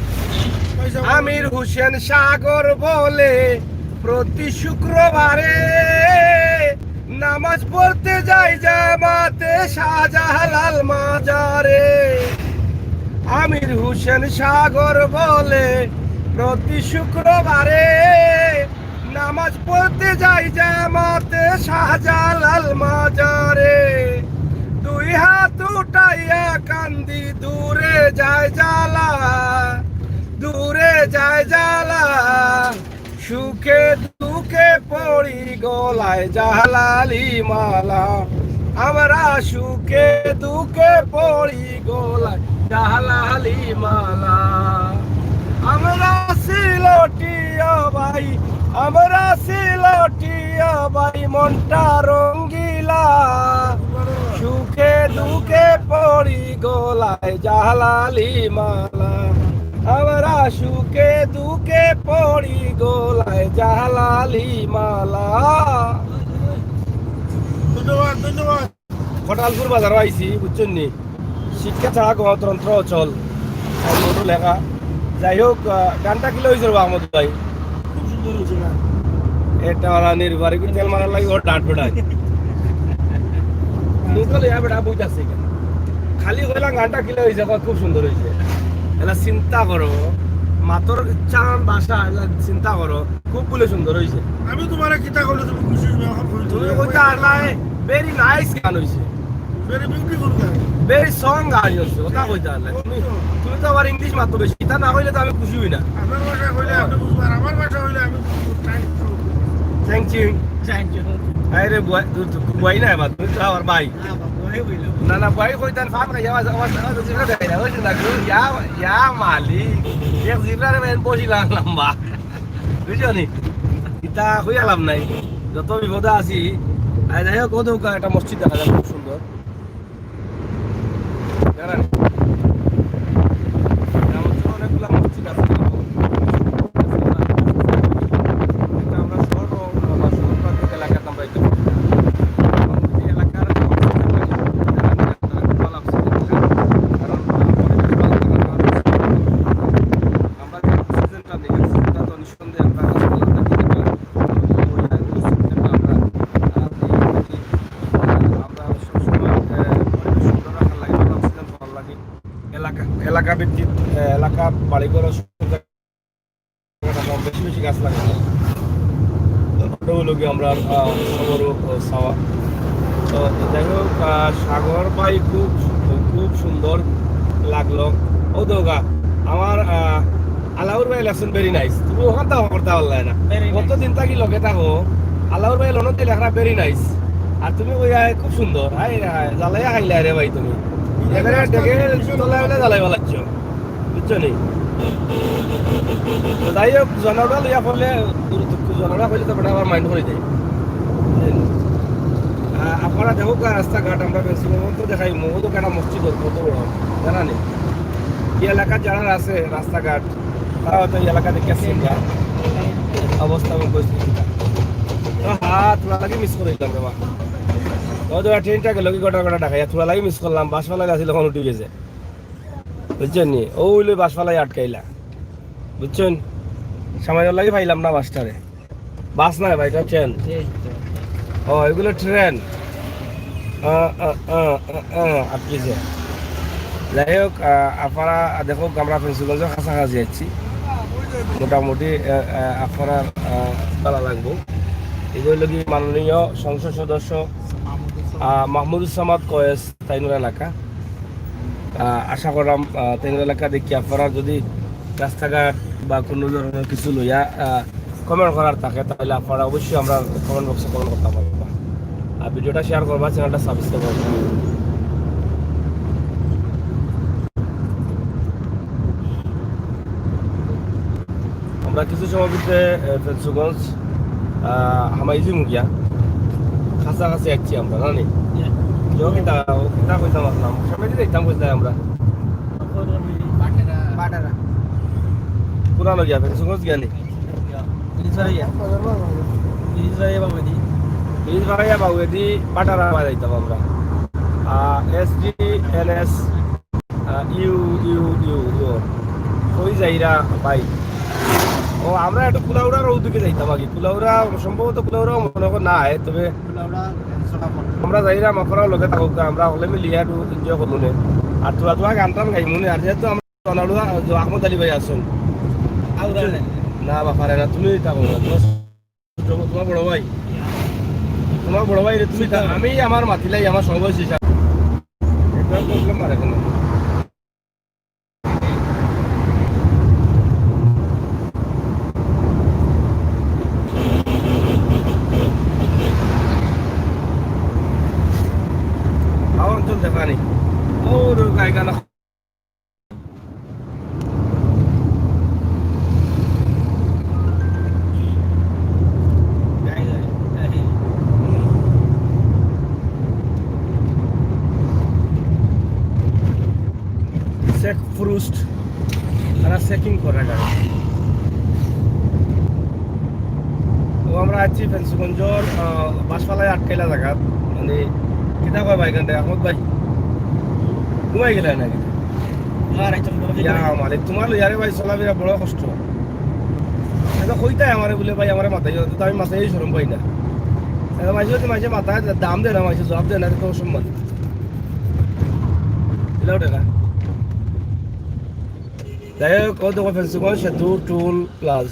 আমির হোসেন সাগর বলে প্রতি শুক্রবারে নামাজ পড়তে যাই জামাতে শাহজালাল মাজারে। আমির হোসেন সাগর বলে প্রতি শুক্রবারে নামাজ পড়তে যাই জামাতে শাহজালাল মাজারে। দুই হাত উঠাইয়া কান্দি দূরে যায় জালা, দূরে যায় জালা। সুখে দুঃখে পড়ি গলায় জালালি মালা, আমরা সুখে দুঃখে পড়ি গলায় জালালি মালা। আমরা সিলটিয়া ভাই, আমরা সিলটিয়া ভাই, মনটা রঙ্গিলা। সুখে দুঃখে পড়ি গলায় জালালি মালা, আমরা সুখে দুঃখে পড়ি গলায় জালালি মালা। ধন্যবাদ, ধন্যবাদ। কটালপুর বাজারো আইছি, বুঝছইন নি? শিক্ষা ছাড়া গণতন্ত্র অচল, সাইনবোর্ডো লেখা। যাই হোক, আহ, গানটা কিলা অইছে রে বা আহমদ ভাই? খুব সুন্দর অইছে গান। এটা ওরা নির্বাহী তেল মারার লাগি ওর ডাট বেড়ায়। মুখ লইয়া বেটা বইতাছে এখানে। খালি কইলাম গানটা কিলা অইছে, কয় খুব সুন্দর অইছে। এলা চিন্তা করো, মাতর উচ্চারণ ভাষা, এলা চিন্তা করো, খুব বলে সুন্দর অইছে। আমি তোমারে কিতা কইলে তুমি খুশি অইবে, অখন কই তুমি তুমি? কইতা আরলায়, very nice গান অইছে। Very beautiful গান। Very song গান অইছে, ওটা কইতা আরলায়। তুমি, তুমি তো আবার ইংলিশ মাতো বেশি, ইতা না কইলে তো আমি খুশি অই না। আমার ভাষা কইলে আপনি বুঝবেন, আমার ভাষা কইলে আমি বুঝবো। Thank you। Thank you। Thank you। আরে বুয়াই, তুই তো বুয়াই না এবার, তুমি তো আমার ভাই। না, বা-, বুয়াই অইলাম। না, না, বুয়াই কইতাম, ফান খাইয়া, আওয়াজ, আওয়াজ, আওয়াজ, জিভরা দেখাই না, ওই না, ইয়া, ইয়া মালিক, এক জিভরা রে, বেন বসিলাম লম্বা। বুঝছো নি? ইতা কইয়া লাভ নাই, যত বিপদে আছি। আর যাই হোক, ওদের ওখানে একটা মসজিদ দেখা যায়, খুব সুন্দর। জানা নি? গ্রাম অঞ্চলে অনেকগুলা মসজিদ আছে। এটা আমরা শহর, আমরা শহর প্রান্তিক এলাকাতে আমরা এটা পাই। এই এলাকার অক্সিজেন লাগে। কারণ, আহ, পরিবেশ ভালো থাকার কারণে আমরা যে অক্সিজেনটা নিই, অক্সিজেনটা তো নিঃসন্দেহে আমরা গাছপালা থাকি, এটা, ওই অক্সিজেনটা আমরা, আহ, নিই, আমরা সবসময়, আহ, পরিবেশ সুন্দর রাখার লাগে, আমরা অক্সিজেন পাওয়ার লাগে। এলাকা, এলাকা ভিত্তিক, আহ, এলাকা বাড়িঘর সব জায়গায় বেশি বেশি গাছ লাগানো। ওটা হলো কি আমরা, আহ, সবারও, আহ, চাওয়া। তো যাই হোক, আহ, সাগর ভাই খুব, খুব সুন্দর লাগলো। ও দোগা, আমার, আহ, আলাউর ভাই লেখছেন very nice। তুমি ওখান থেকে করতে পারলে না। Very nice। কতদিন থাকি লগে থাকো, আলাউর ভাই লনতে লেখরা very nice। আর তুমি ওই আয় খুব সুন্দর। হায় রে হায়, জ্বালাইয়া খাইলে রে ভাই তুমি। এবারে ডেকে তলায় হলে জ্বালাই বেলাচ্ছ। বুঝছো নি? তো যাই হোক, জনগণ ইয়া করলে, জনগণ করলে তো বেটা আবার mind করে দেয়। আ-, আপনারা দেখো, রাস্তাঘাট আমরা বেশি তো দেখাই, মহু তো একটা মসজিদ ওর কত বড়, জানা নেই। এই এলাকার যারা আছে রাস্তাঘাট, তারা হয়তো এই এলাকা দেখে চিনবা অবস্থা এবং পরিস্থিতি। হ্যাঁ, তোরা লাগি মিস করে দিলাম রে বা। ও তো ট্রেনটা গেল কি গোটা গোটা ঢাকাইয়া, তোরা লাগি মিস করলাম, বাস ফালাই আছিল, এখন উঠি গেছে। বুঝছেন নি? ও হইলে বাস ফালাই আটকাইলা। বুঝছেন? সময় লাগি পাইলাম না বাসটারে। বাস নাই ভাই, এটা ট্রেন। ও, এগুলো ট্রেন। আ, আ, আ, আ, আ, আটকিছে। যাই হোক, আ, আপনারা দেখো, আমরা ফেঞ্চুগঞ্জের কাছাকাছি আছি। মোটামুটি, আ, আ, আপনারা, আ, ভালো লাগবো। এই যে হইল কি মাননীয় সংসদ সদস্য, আ, মাহমুদুস সামাদ কয়েস, তাইনর এলাকা। আ, আশা করলাম, আ, তাইনর এলাকা দেখি আপনারা যদি রাস্তাঘাট বা কোনো ধরনের কিছু লইয়া, আ, কমেন্ট করার থাকে, তাহলে আপনারা অবশ্যই আমরা কমেন্ট বক্সে কমেন্ট করতে পারবা। আর ভিডিওটা শেয়ার করবা, চ্যানেলটা সাবস্ক্রাইব করবা। আমরা কিছু সময় ভিতরে, এ, ফেঞ্চুগঞ্জ, আ, হামাইজি মুগিয়া। কাছাকাছি আছি আমরা, না নি? হ্যাঁ। কিতা, কিতা কইতাম আসলাম? সামনে দিয়ে যাইতাম কইছিলাম আমরা। বাটারা। বাটারা। কোন গিয়া, ফেঞ্চুগঞ্জ গিয়া নি? ব্রিজ বাড়াইয়া। ব্রিজ বাড়াইয়া বাবুদি। ব্রিজ বাড়াইয়া বাবুদি, বাটারা বাজাইতাম আমরা। আহ, এস ডি এন এস, আহ, ইউ, ইউ, ইউ, ইউ। কই যাইরা ভাই? ও, আমরা একটু কুলাউড়ার ওদিকে যাইতাম আগে। কুলাউড়া, সম্ভবত কুলাউড়া মনে হয় না, তবে কুলাউড়া, সোনাপুর। আমরা যাইরা, আপনারাও লগে থাকুক, আমরা হলে মিলিয়া একটু এনজয় করবো নে। আর তোরা তো আগে গান টান গাইমু নে, আর যেহেতু আমরা ধনাড়ুয়া, যে আহমদ আলী ভাই আছেন। আউরা নাই। না, বাবা, পারে না, তুমি থাকো না। তোমার, তোমার বড় ভাই। তোমার বড় ভাই রে, তুমি থাকো। আমি আমার মাতিলাই, আমার সর্বশেষ। এটা প্রবলেম আর এখন। আমার অঞ্চল দেখা নেই। ও, গায়ে গানা। চেক পোস্ট, তারা চেকিং করে গাড়ি। ও, আমরা আছি ফেঞ্চুগঞ্জর, আহ, বাসফালায় আটকাইলা জাগাত, মানে, কিতা কয় ভাই, এখানটায় আহমদ ভাই, ঘুমাই গেলে নাকি? আর একজন বড় ইয়া ভাই। মালিক, তোমার লইয়ারে ভাই চলাফেরা বড় কষ্ট। এটা কইতাই আমারে বলে, "ভাই, আমারে মাথায় যাও," তো আমি মাথায় শরম পাই না। এটা মাঝে যদি মাঝে মাথায় দাম দেয় না, মাঝে জবাব দেয় না, এটা তো অসম্মান। দিলাও টাকা। যাই হোক, ও দেখো ফেঞ্চুগঞ্জ সেতু টোল প্লাজ।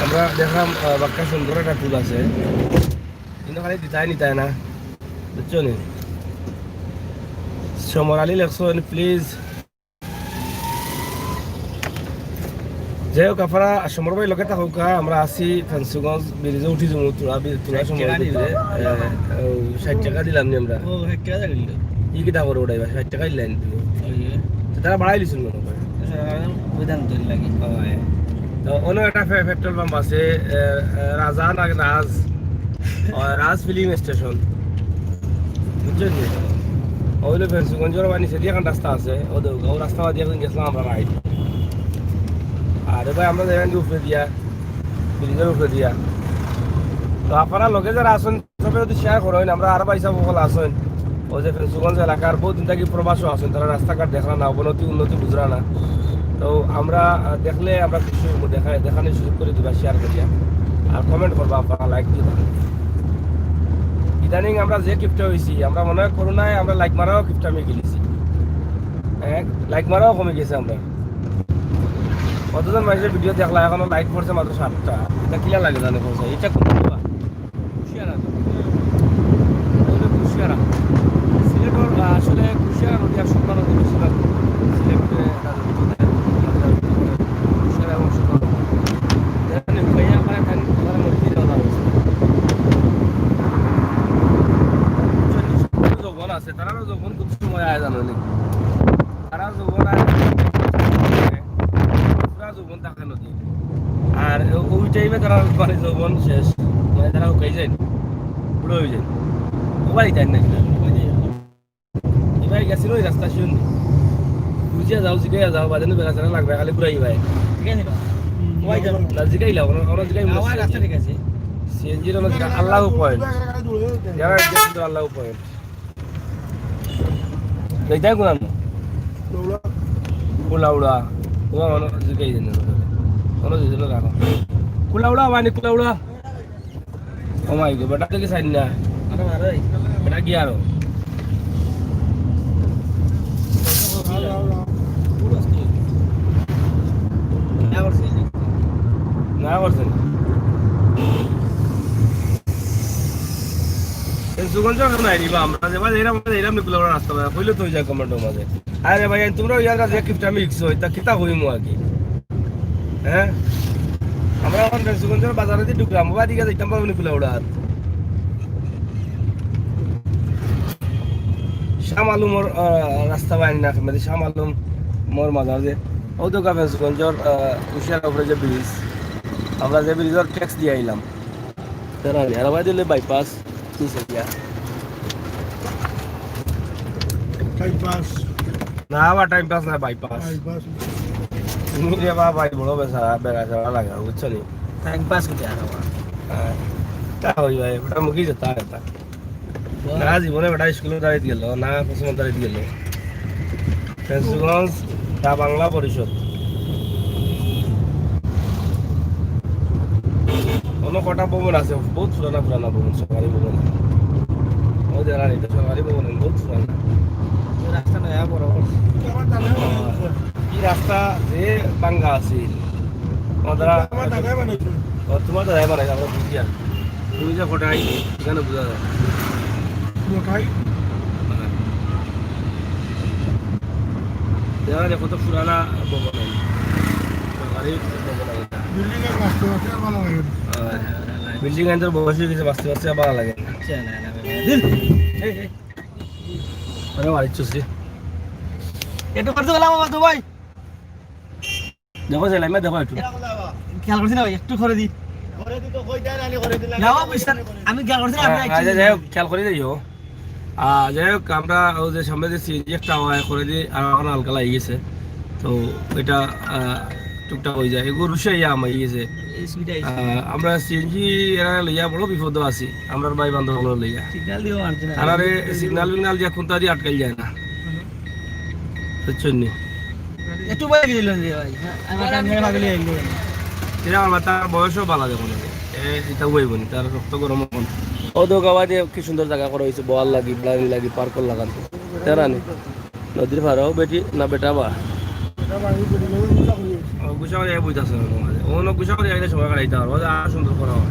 আমরা দেখলাম, আহ, বাক্কা সুন্দর একটা টোল আছে। কিন্তু খালি দিতাই নিতাই না, বুঝছো নি? সমর আলী লেখছো, প্লিজ। যাই হোক, আপনারা সমর ভাই লগে থাকুকা, আমরা আছি ফেঞ্চুগঞ্জ ব্রিজে উঠি যাবো, তোরা বি-, তোরা ষাট সময় টাকা দিবে। দিবে। এ, ও, ষাট টাকা দিলাম নি আমরা। ও, ষাট টাকা দিল। ই কিতা করে উঠাইবা? ষাট টাকা দিলেন তুমি। ওই যে। তো তারা বাড়াই দিছিল মনে হয়। আচ্ছা, ওই দাম তো লাগে। হয়। তো অন্য একটা পে-, পেট্রোল পাম্প আছে, এ, এ, রাজা না রাজ? ও, রাজ ফিলিং স্টেশন। বুঝছো নি? ওইলো ফেঞ্চুগঞ্জর বাড়ি নিচে দিয়ে এখন রাস্তা আছে। ও দে-, ও রাস্তা বাদ দিয়ে একদিন গেছিলাম আমরা রাইড। আরে ভাই, আমরা যাইলাম কি উপরে দিয়া, ব্রিজের উপরে দিয়া। তো আপনারা লগে যারা আছেন, সবে যদি শেয়ার করেন, আমরা আরো ভাই সাহেব সকল আছেন, ওই যে ফেঞ্চুগঞ্জ এলাকার বহুত দিন থাকি প্রবাসও আছেন, তারা রাস্তাঘাট দেখরা না, অবনতি উন্নতি বুঝরা না। তো আমরা, আহ, দেখলে আমরা খুশি হইব, দেখা-, দেখানোর সুযোগ করে দিবা, শেয়ার করিয়া। আর কমেন্ট করবা, আপনারা লাইক দিবা। ইদানিং আমরা যে কিপটা হইছি, আমরা মনে হয় করোনায় আমরা লাইক মারাও কিপটা আমি গেলিছি। হ্যাঁ, লাইক মারাও কমে গেছে আমরা। কতজন মানুষের ভিডিও দেখলা, এখনো লাইক করছে মাত্র সাতটা। এটা কিলা লাগে জানে কোন সাইড? এটা কোন বা? কুশিয়ারা তো। ওটা কুশিয়ারা। সিলেটর, আহ, আসলে কুশিয়ারা নদী আর সুরমা নদী বেশিরভাগ সিলেটে এটা কুশিয়ারা এবং সুরমা নদী। এখানে উঠাইয়া আমার এখানে ওখানে মধ্যে দেওয়া হয়েছে। যৌবন আছে, তারারও যৌবন খুব সময় আয় জানো নি। তারা যৌবন আয়, পুরা যৌবন থাকে নদী। আর ও-, ওই টাইমে তারা মানে যৌবন শেষ, মানে তারা হুকাই যায়, বুড়ো হয়ে যায়। ও ভাই যায় না কিনা? এবার গেছিল ওই রাস্তা শুন, বুঝিয়া যাও, জিগাইয়া যাও, বাজানো বেড়া চেরা লাগবে, খালি ঘুরাই ভাই। ঠিক আছে বা? হুম। না, জিগাইলা, ওরা, ওরা জিগাই বলছে। সিএনজির ওরা জিগা-, আল্লাহ পয়েন্ট। যারা জিগা কিন্তু আল্লাহ পয়েন্ট। যাইতাই কোন আনো? কুলাউড়া। ওরা ওরা জিগাই দেন না। ওরা জিগাই দেন না। কুলাউড়া, মানে কুলাউড়া। ও মাই গো, বেটা দেখি সাইন না। আরে, আরে। বেটা কি আরো? না করছেন। এই সুগঞ্জ এখন নাই নি বা, আমরা যেবার এরম, এরম নিকুলা ওরা রাস্তা পায়, কইলে তো ওই যায় কমেন্টের মাঝে। আরে ভাই, তোমরা ইয়ার কাছে কিপটা মিক্স হয়, তা কিতা হইমু আগে? হ্যাঁ? আমরা এখন সুগঞ্জর বাজারে দিয়ে ঢুকলাম, বাড়ি গিয়ে দেখতাম পারবো নি কুলাউড়ার। শাহ মালুমর, আহ, রাস্তা বাইন না, মানে শাহ মালুম মোর মাঝে যে, ও তো কাফেজগঞ্জর, আহ, কুশিয়ার উপরে যে ব্রিজ, আমরা যে ব্রিজর ট্যাক্স দিয়ে আইলাম, তারা আর ভাই দিলে বাইপাস। কি সেটা? Time pass. না, আবার টাইম পাস না, বাইপাস। Time pass. তুমি রে বাবা, ভাই, বড় বেচা, বেড়া চড়া লাগা, বুঝছো নি? টাইম পাস করতে আর আবার। হ্যাঁ। তা হই ভাই, ওটা মুখেই যেতে হয়, তা। বাহ। না, জীবনে বেটা স্কুলে দাঁড়াইতে গেল, না, কুসুমে দাঁড়াইতে গেল। ফেঞ্চুগঞ্জ দা বাংলা পরিষদ। অন্য কটা ভবন আছে, বহুত পুরানা পুরানা ভবন, সরকারি ভবন। ও যারা এটা সরকারি ভবন, বহুত পুরানা। এই রাস্তা নয়া বড়। আমার দাদা বানাইছে। এই রাস্তা যে ভাঙ্গা আছে, ও দাদা আমার দাদাই বানাইছে। ও তোমার দাদাই বানাইছে, আমরা বুঝি আর। তুমি যে কটাই, এখানে বুঝা যায়। কোথায়? দেখা যায় কত পুরানা ভবন। সরকারি ভবন এটা। বিল্ডিং আর বাস্তব আছে, আর ভালো লাগে না। আর বিল্ডিং আইন তোর বয়স হয়ে গেছে, বাস্তব আছে, আর ভালো লাগে না। আচ্ছা, না, না, না, না। এই, এই। আরে, মারিচ্ছস রে। একটু করতে গেলাম বাবা, তো ভাই। দেখো, যে লাইমে দেখো একটু। খেয়াল করছি না ভাই, একটু করে দি। যাও, বুঝছেন? আমি খেয়াল করছি না, আপনি হ্যাঁ, আচ্ছা, যাই হোক, খেয়াল করে যাইও। আহ, যাই হোক, আমরা ওই যে সামনে যে সিএনজি একটা হয় করে দি, আর এখন হালকা লাগিয়ে গেছে। তো এটা, আহ, টুকটাক হয়ে যায়। এগুলো রুশে ইয়া আমার ইয়ে যে, এই সুবিধা হয়েছে। আহ, আমরা সিএনজি এরা লইয়া বড় বিপদ আছি। আমরা ভাই বান্ধব লইয়া। সিগন্যাল দিও মানছে না। তারারে সিগন্যাল মিগন্যাল দিয়া কোনটা দিয়ে আটকাই যায় না। বুঝছেন নি? একটু বয়ে গেছিলেন রে ভাই। হ্যাঁ, আমার কান ধরে ভাগলে আইলো। এরা আমার তার বয়সও বালা দেখুন। এ, এটা বইব নি, তার রক্ত গরম এখন। ও তো গাওয়া দিয়ে কি সুন্দর জায়গা করা হয়েছে, বওয়ার লাগি, বেড়ানি লাগি, পার্ক লাগান। তেরা নি? নদীর পাড়ও বেটি না বেটা বা? ও, গুছা করে বইতাছে না তোমার। ও, না, গুছা করে আইলে সময় কাটাইতে পারবো। আর সুন্দর করা হবে।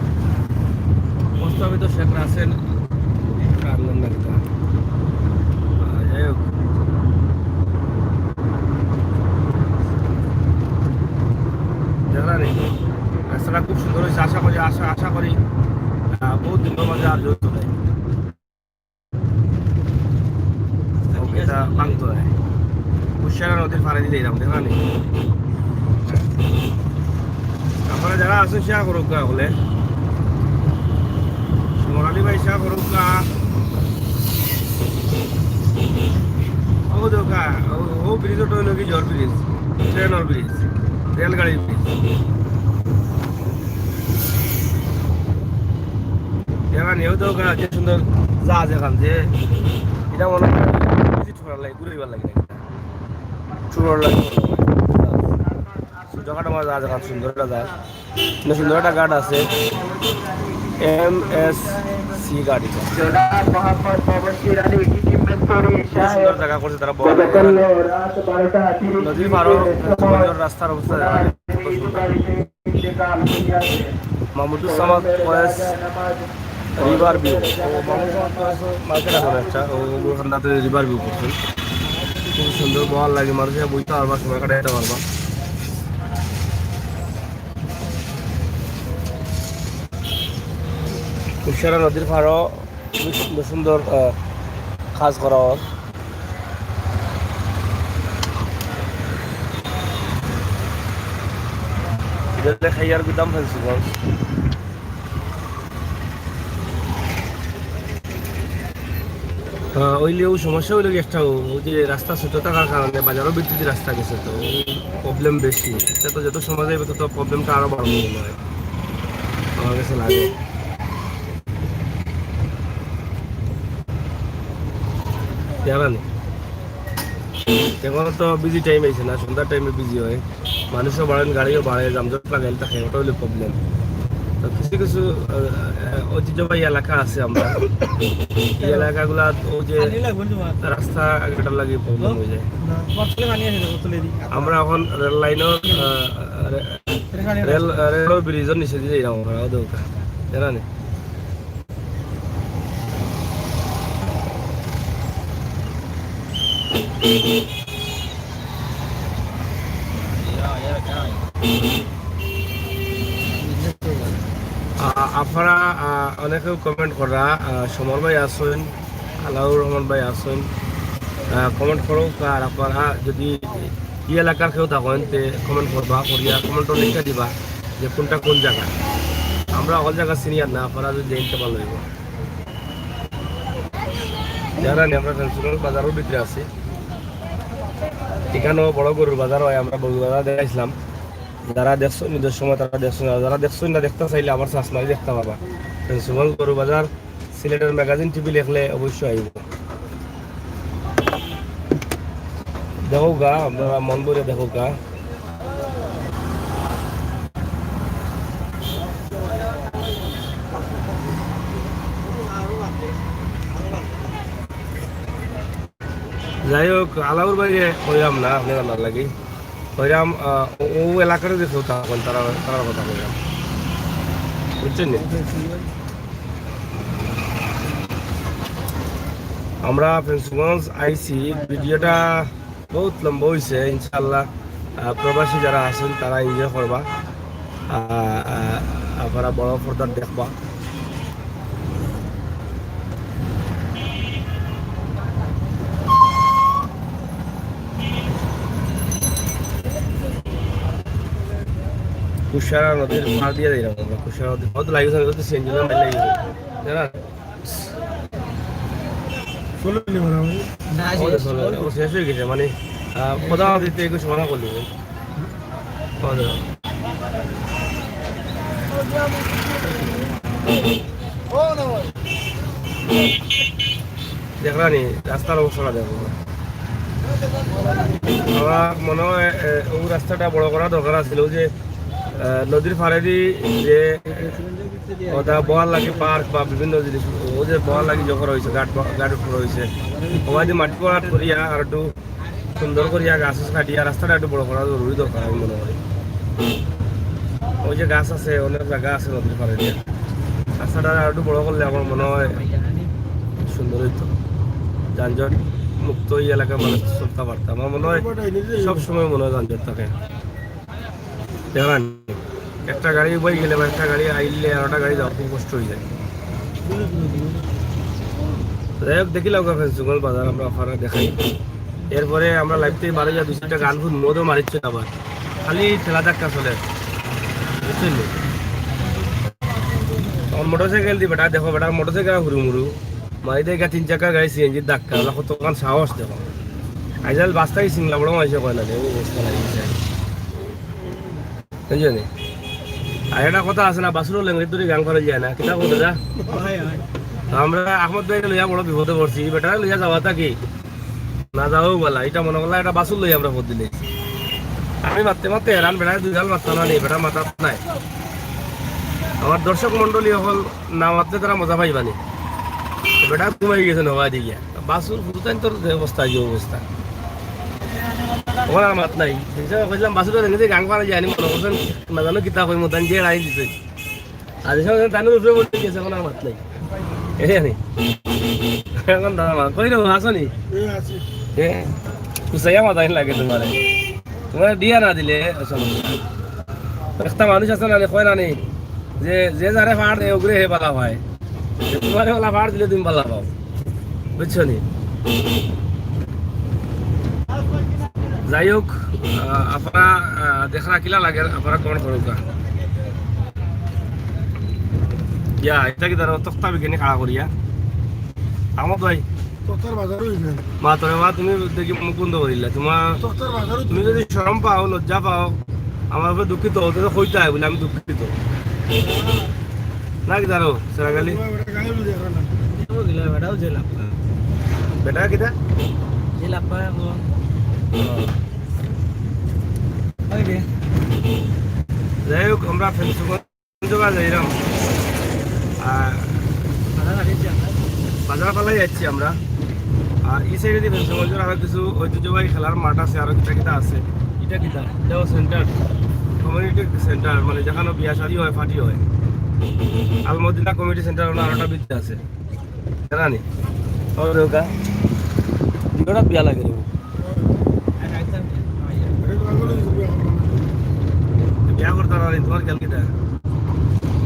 প্রস্তাবিত শেখ রাসেল কান্দন ডাক্তার। আহ, যাই হোক। দেখা নেই। রাস্তাটা খুব সুন্দর হয়েছে। আশা করি, আশা, আশা করি, আহ, বহুত দিন বাদে আর জোর চলে। ওকে, এটা ভাঙতো না। কুশিয়ারা নদীর পাড়ে দিয়ে এরকম, দেখো নি? আপনারা যারা আছেন, শেয়ার করুক গা বলে। মরালি ভাই, শেয়ার করুক গা। ও দেখো, ও, ও ব্রিজ ওটা হইলো কি জল ব্রিজ, ট্রেনের ব্রিজ, রেলগাড়ির ব্রিজ। এরা নিয়েও তো গা, যে সুন্দর জাহাজ এখন, যে এটা মনে হয় ভিজিট করার লাগে, ঘুরে দিবার লাগে না। সুন্দর লাগে। ছোটখাটো মাছ জাহাজ এখন, সুন্দর একটা জাহাজ। এটা সুন্দর একটা ঘাট আছে, এমএসসি ঘাট এটা। খুব সুন্দর জায়গা করছে তারা, বড় বড় নদীর পাড়ও সুন্দর, রাস্তার অবস্থা দেখা যায়। মাহমুদুস সামাদ কয়েস রিভার ভিউ। ও মাহমুদুস সামাদ কয়েস মার্কেট আছে একটা, ও ওখানটাতে রিভার ভিউ করছেন। খুব সুন্দর, ভালো লাগে, মানুষে বইতে পারবা, সময় কাটাইতে পারবা। কুশিয়ারা নদীর পাড়ও খুব সুন্দর সুন্দর, আহ, কাজ করা হয়। এটা খাইয়ার গুদাম ফেন্সিগঞ্জ। আহ, অইলেও সমস্যা অইলো কি একটা, ওই যে রাস্তা ছোট থাকার কারণে বাজারর ভিতরেদি রাস্তা গেছে, তো প্রবলেম বেশি। ইটা তো যত সময় যাইবো তত প্রবলেমটা আরো বাড়বো মনে হয় আমার কাছে লাগে। জানা নি, এখন তো বিজি টাইম আইছে না, সন্ধ্যার টাইমে বিজি হয়, মানুষও বাড়েন, গাড়িও বাড়ে, যানজট লাগাইল থাকে, ওটা অইলো প্রবলেম। তো কিছু কিছু আহ, আহ, ঐতিহ্যবাহী এলাকা আছে আমরা, এই এলাকাগুলা ওই যে রাস্তা ঘাটর লাগি প্রবলেম হয়ে যায়। আমরা এখন রেল লাইনর আহ, রে- রেল রেলর ব্রিজর নিচেদি যাইরাম আমরা, ও দৌকা, জানা নি। আ-, আপনারা, আ, অনেকে কমেন্ট কররা, আ, সমর ভাই আছইন, আলাউর রহমান ভাই আছইন, আ, কমেন্ট করউক্কা। আর আপনারা যদি ই এলাকার কেউ থাকইন, তে কমেন্ট করবা, করিয়া কমেন্টও লিখিয়া দিবা যে কোনটা কোন জাগা। আমরা অকল জাগা চিনিয়ার না, আপনারা যদি জানইন তে ভালা অইবো। জানা নি, আমরা ফেঞ্চুগঞ্জ বাজারর ভিতরে আছি। ইখানো বড় গরুর বাজার হয়, আমরা গরুর বাজার দেখাইছিলাম। যারা দেখছইন নি, ঈদর সময় তারা দেখছইন, আর যারা দেখছইন না, দেখতা চাইলে আমার সার্চ মারি দেখতা পারবা। ফেঞ্চুগঞ্জ গরুর বাজার, সিলেটের ম্যাগাজিন টিভি লেখলে অবশ্যই আইবো। দেখউক্কা, আপনারা মন ভরে দেখউক্কা। যাই হোক, আলাউর ভাইরে কইরাম না, আপনারা ভালা লাগি। কইরাম, আহ, ও, ও এলাকার যে কেউ থাকইন, তারা, তারার কথা কইরাম। বুঝছইন নি? আমরা ফেঞ্চুগঞ্জ আইছি, ভিডিওটা বহুত লম্বা হইছে, ইনশাআল্লাহ, আহ, প্রবাসী যারা আছেন তারা এনজয় করবা, আহ, আহ, আপনারা বড় পর্দাত দেখবা। কুশারা নদীর পার দিয়া যাইরাম আমরা, কুশারা নদীর পার দিয়া যাইরাম, সিএনজি না, মাইল লাগি যাইরাম। ষোলো মিনিট মনে হয়। না, ও, শেষ। ষোলো, ও, শেষ হয়ে গেছে, মানে, আহ, প্রধান অতিথি একুশ মানা করলি। ও, দাদা। দেখরা নি, রাস্তার অবস্থা দেখো। আমার মনে হয়, এ, ও রাস্তাটা বড় করা দরকার আছিল, ওই যে, আহ, নদীর পাড়েদি যে ওটা বওয়ার লাগি পার্ক বা বিভিন্ন জিনিস, ওই যে বওয়ার লাগি যে করা হয়েছে, গার্ড বা-, গার্ড করা হয়েছে, ওখানে মাটি ভরাট করিয়া আর একটু সুন্দর করিয়া গাছ উছ কাটিয়া রাস্তাটা একটু বড় করা জরুরি দরকার, আমি মনে করি। ওই যে গাছ আছে, অনেক জায়গা আছে নদীর পাড়ে দিয়া, রাস্তাটা আর একটু বড় করলে আমার মনে হয় সুন্দর হইতো, যানজট মুক্ত এই এলাকার মানুষ চলতে পারতো। আমার মনে হয় সব সময় মনে হয় যানজট থাকে। দেখেন, একটা গাড়ি বই গেলে বা একটা গাড়ি আইলে আর একটা গাড়ি যাওয়া খুব কষ্ট হয়ে যায়। যাই হোক, দেখি লাগবে ফেঞ্চুগঞ্জ বাজার আমরা আপনারা দেখাই। এরপরে আমরা লাইভ থেকে বাড়ি যা দুই চারটা গান শুনবো, তো মারিচ্ছে আবার খালি ঠেলা ধাক্কা চলে, বুঝছেন নি? তখন মোটরসাইকেল দি বেটা, দেখো বেটা, মোটরসাইকেল হুরু মুরু মারি দেয়, তিন চাকা গাড়ি সিএনজির ধাক্কা, ওলা কতক্ষণ সাহস দেখো। আইজাল বাস্তাই সিংলা বড় মাইসে কয় না রে, ও অবস্থা লাগিছে। বুঝছো নি? আর একটা কথা আছে না, বাসুরও লেংড়ি তুরি গাং ফারে যায় না, কিতা বলতে যা? তো আমরা আহমদ ভাই লইয়া বড় বিপদে পড়ছি, বেটারে লইয়া যাওয়া থাকি না যাওয়াও বলা, এটা মনে করলা এটা বাসুর লইয়া আমরা পথ দিলে। আমি মারতে মারতে হেরান, বেটায় দুই গাল মারতাম না নি, বেটা মাথাত নাই। আমার দর্শক মণ্ডলী অকল না মাতলে তারা মজা পাইবা নি। বেটা ঘুমাই গেছে নবায় দিয়া। বাসুর ফুলতাইন তোর যে অবস্থা, যে অবস্থা। ওখানে আর মাত নাই। হিসাবে কইলাম, বাসুর তো নিজে গাং ফারে যায়নি, মনে করছেন, না জানো কিতা কই, মতান যে রাই দিছে। আর হিসাবে তানু উপরে বলে গেছে, এখন আর মাত নাই। এই জানি। এখন দাঁড়া, কই রে, আসো নি? এ, কুসাইয়া মাতাইন লাগে তোমারে। তোমারে দিয়া না দিলে, আসলে। একটা মানুষ আছে না, কয় না নি? যে, যে যারে ফাড় দেয়, ওগুরে হে বালা পায়। তোমারে বালা ফাড় দিলে তুমি বালা পাও। বুঝছো নি? যাই হোক, আহ, আপনারা, আহ, দেখরা কিলা লাগে, আপনারা comment করুক। ইয়া, এটা কি ধরো তক্তা বিজ্ঞানী খাড়া করিয়া? আমার ভাই, তক্তার বাজারও হইবে। মা, তোরে মা, তুমি দেখি মুখ বন্ধ করিলা। তোমার, তক্তার বাজারও তুমি যদি শরম পাও, লজ্জা পাও, আমার উপরে দুঃখিত হতে তো কইতে হয় বলে আমি দুঃখিত। না কি জানো, সেরাগালি? তোমার বেটা গায়ে হলুদ এখন না। ও গেল, বেটাও জেল আপা। বেটা কিতা? জেল আপা এখন। ওই রে। যাই হোক, আমরা ফেঞ্চুগঞ্জ যাইলাম। আর বাজার ফালাই যাচ্ছি আমরা। আর এই সাইডে দিয়ে ফেঞ্চুগঞ্জের আরো কিছু ঐতিহ্যবাহী খেলার মাঠ আছে, আরো কিতা কিতা আছে। এটা কিতা? এটাও সেন্টার, কমিউনিটি সেন্টার, মানে যেখানে বিয়া শাদী হয়, পার্টি হয়। আলমদিনা কমিউনিটি সেন্টার হলো আরোটা ভিতরে আছে, জানা নি? ওর ওকা দুটা বিয়া লাগে রে। বিয়া করতা না নি, তোমার খেয়াল কিতা?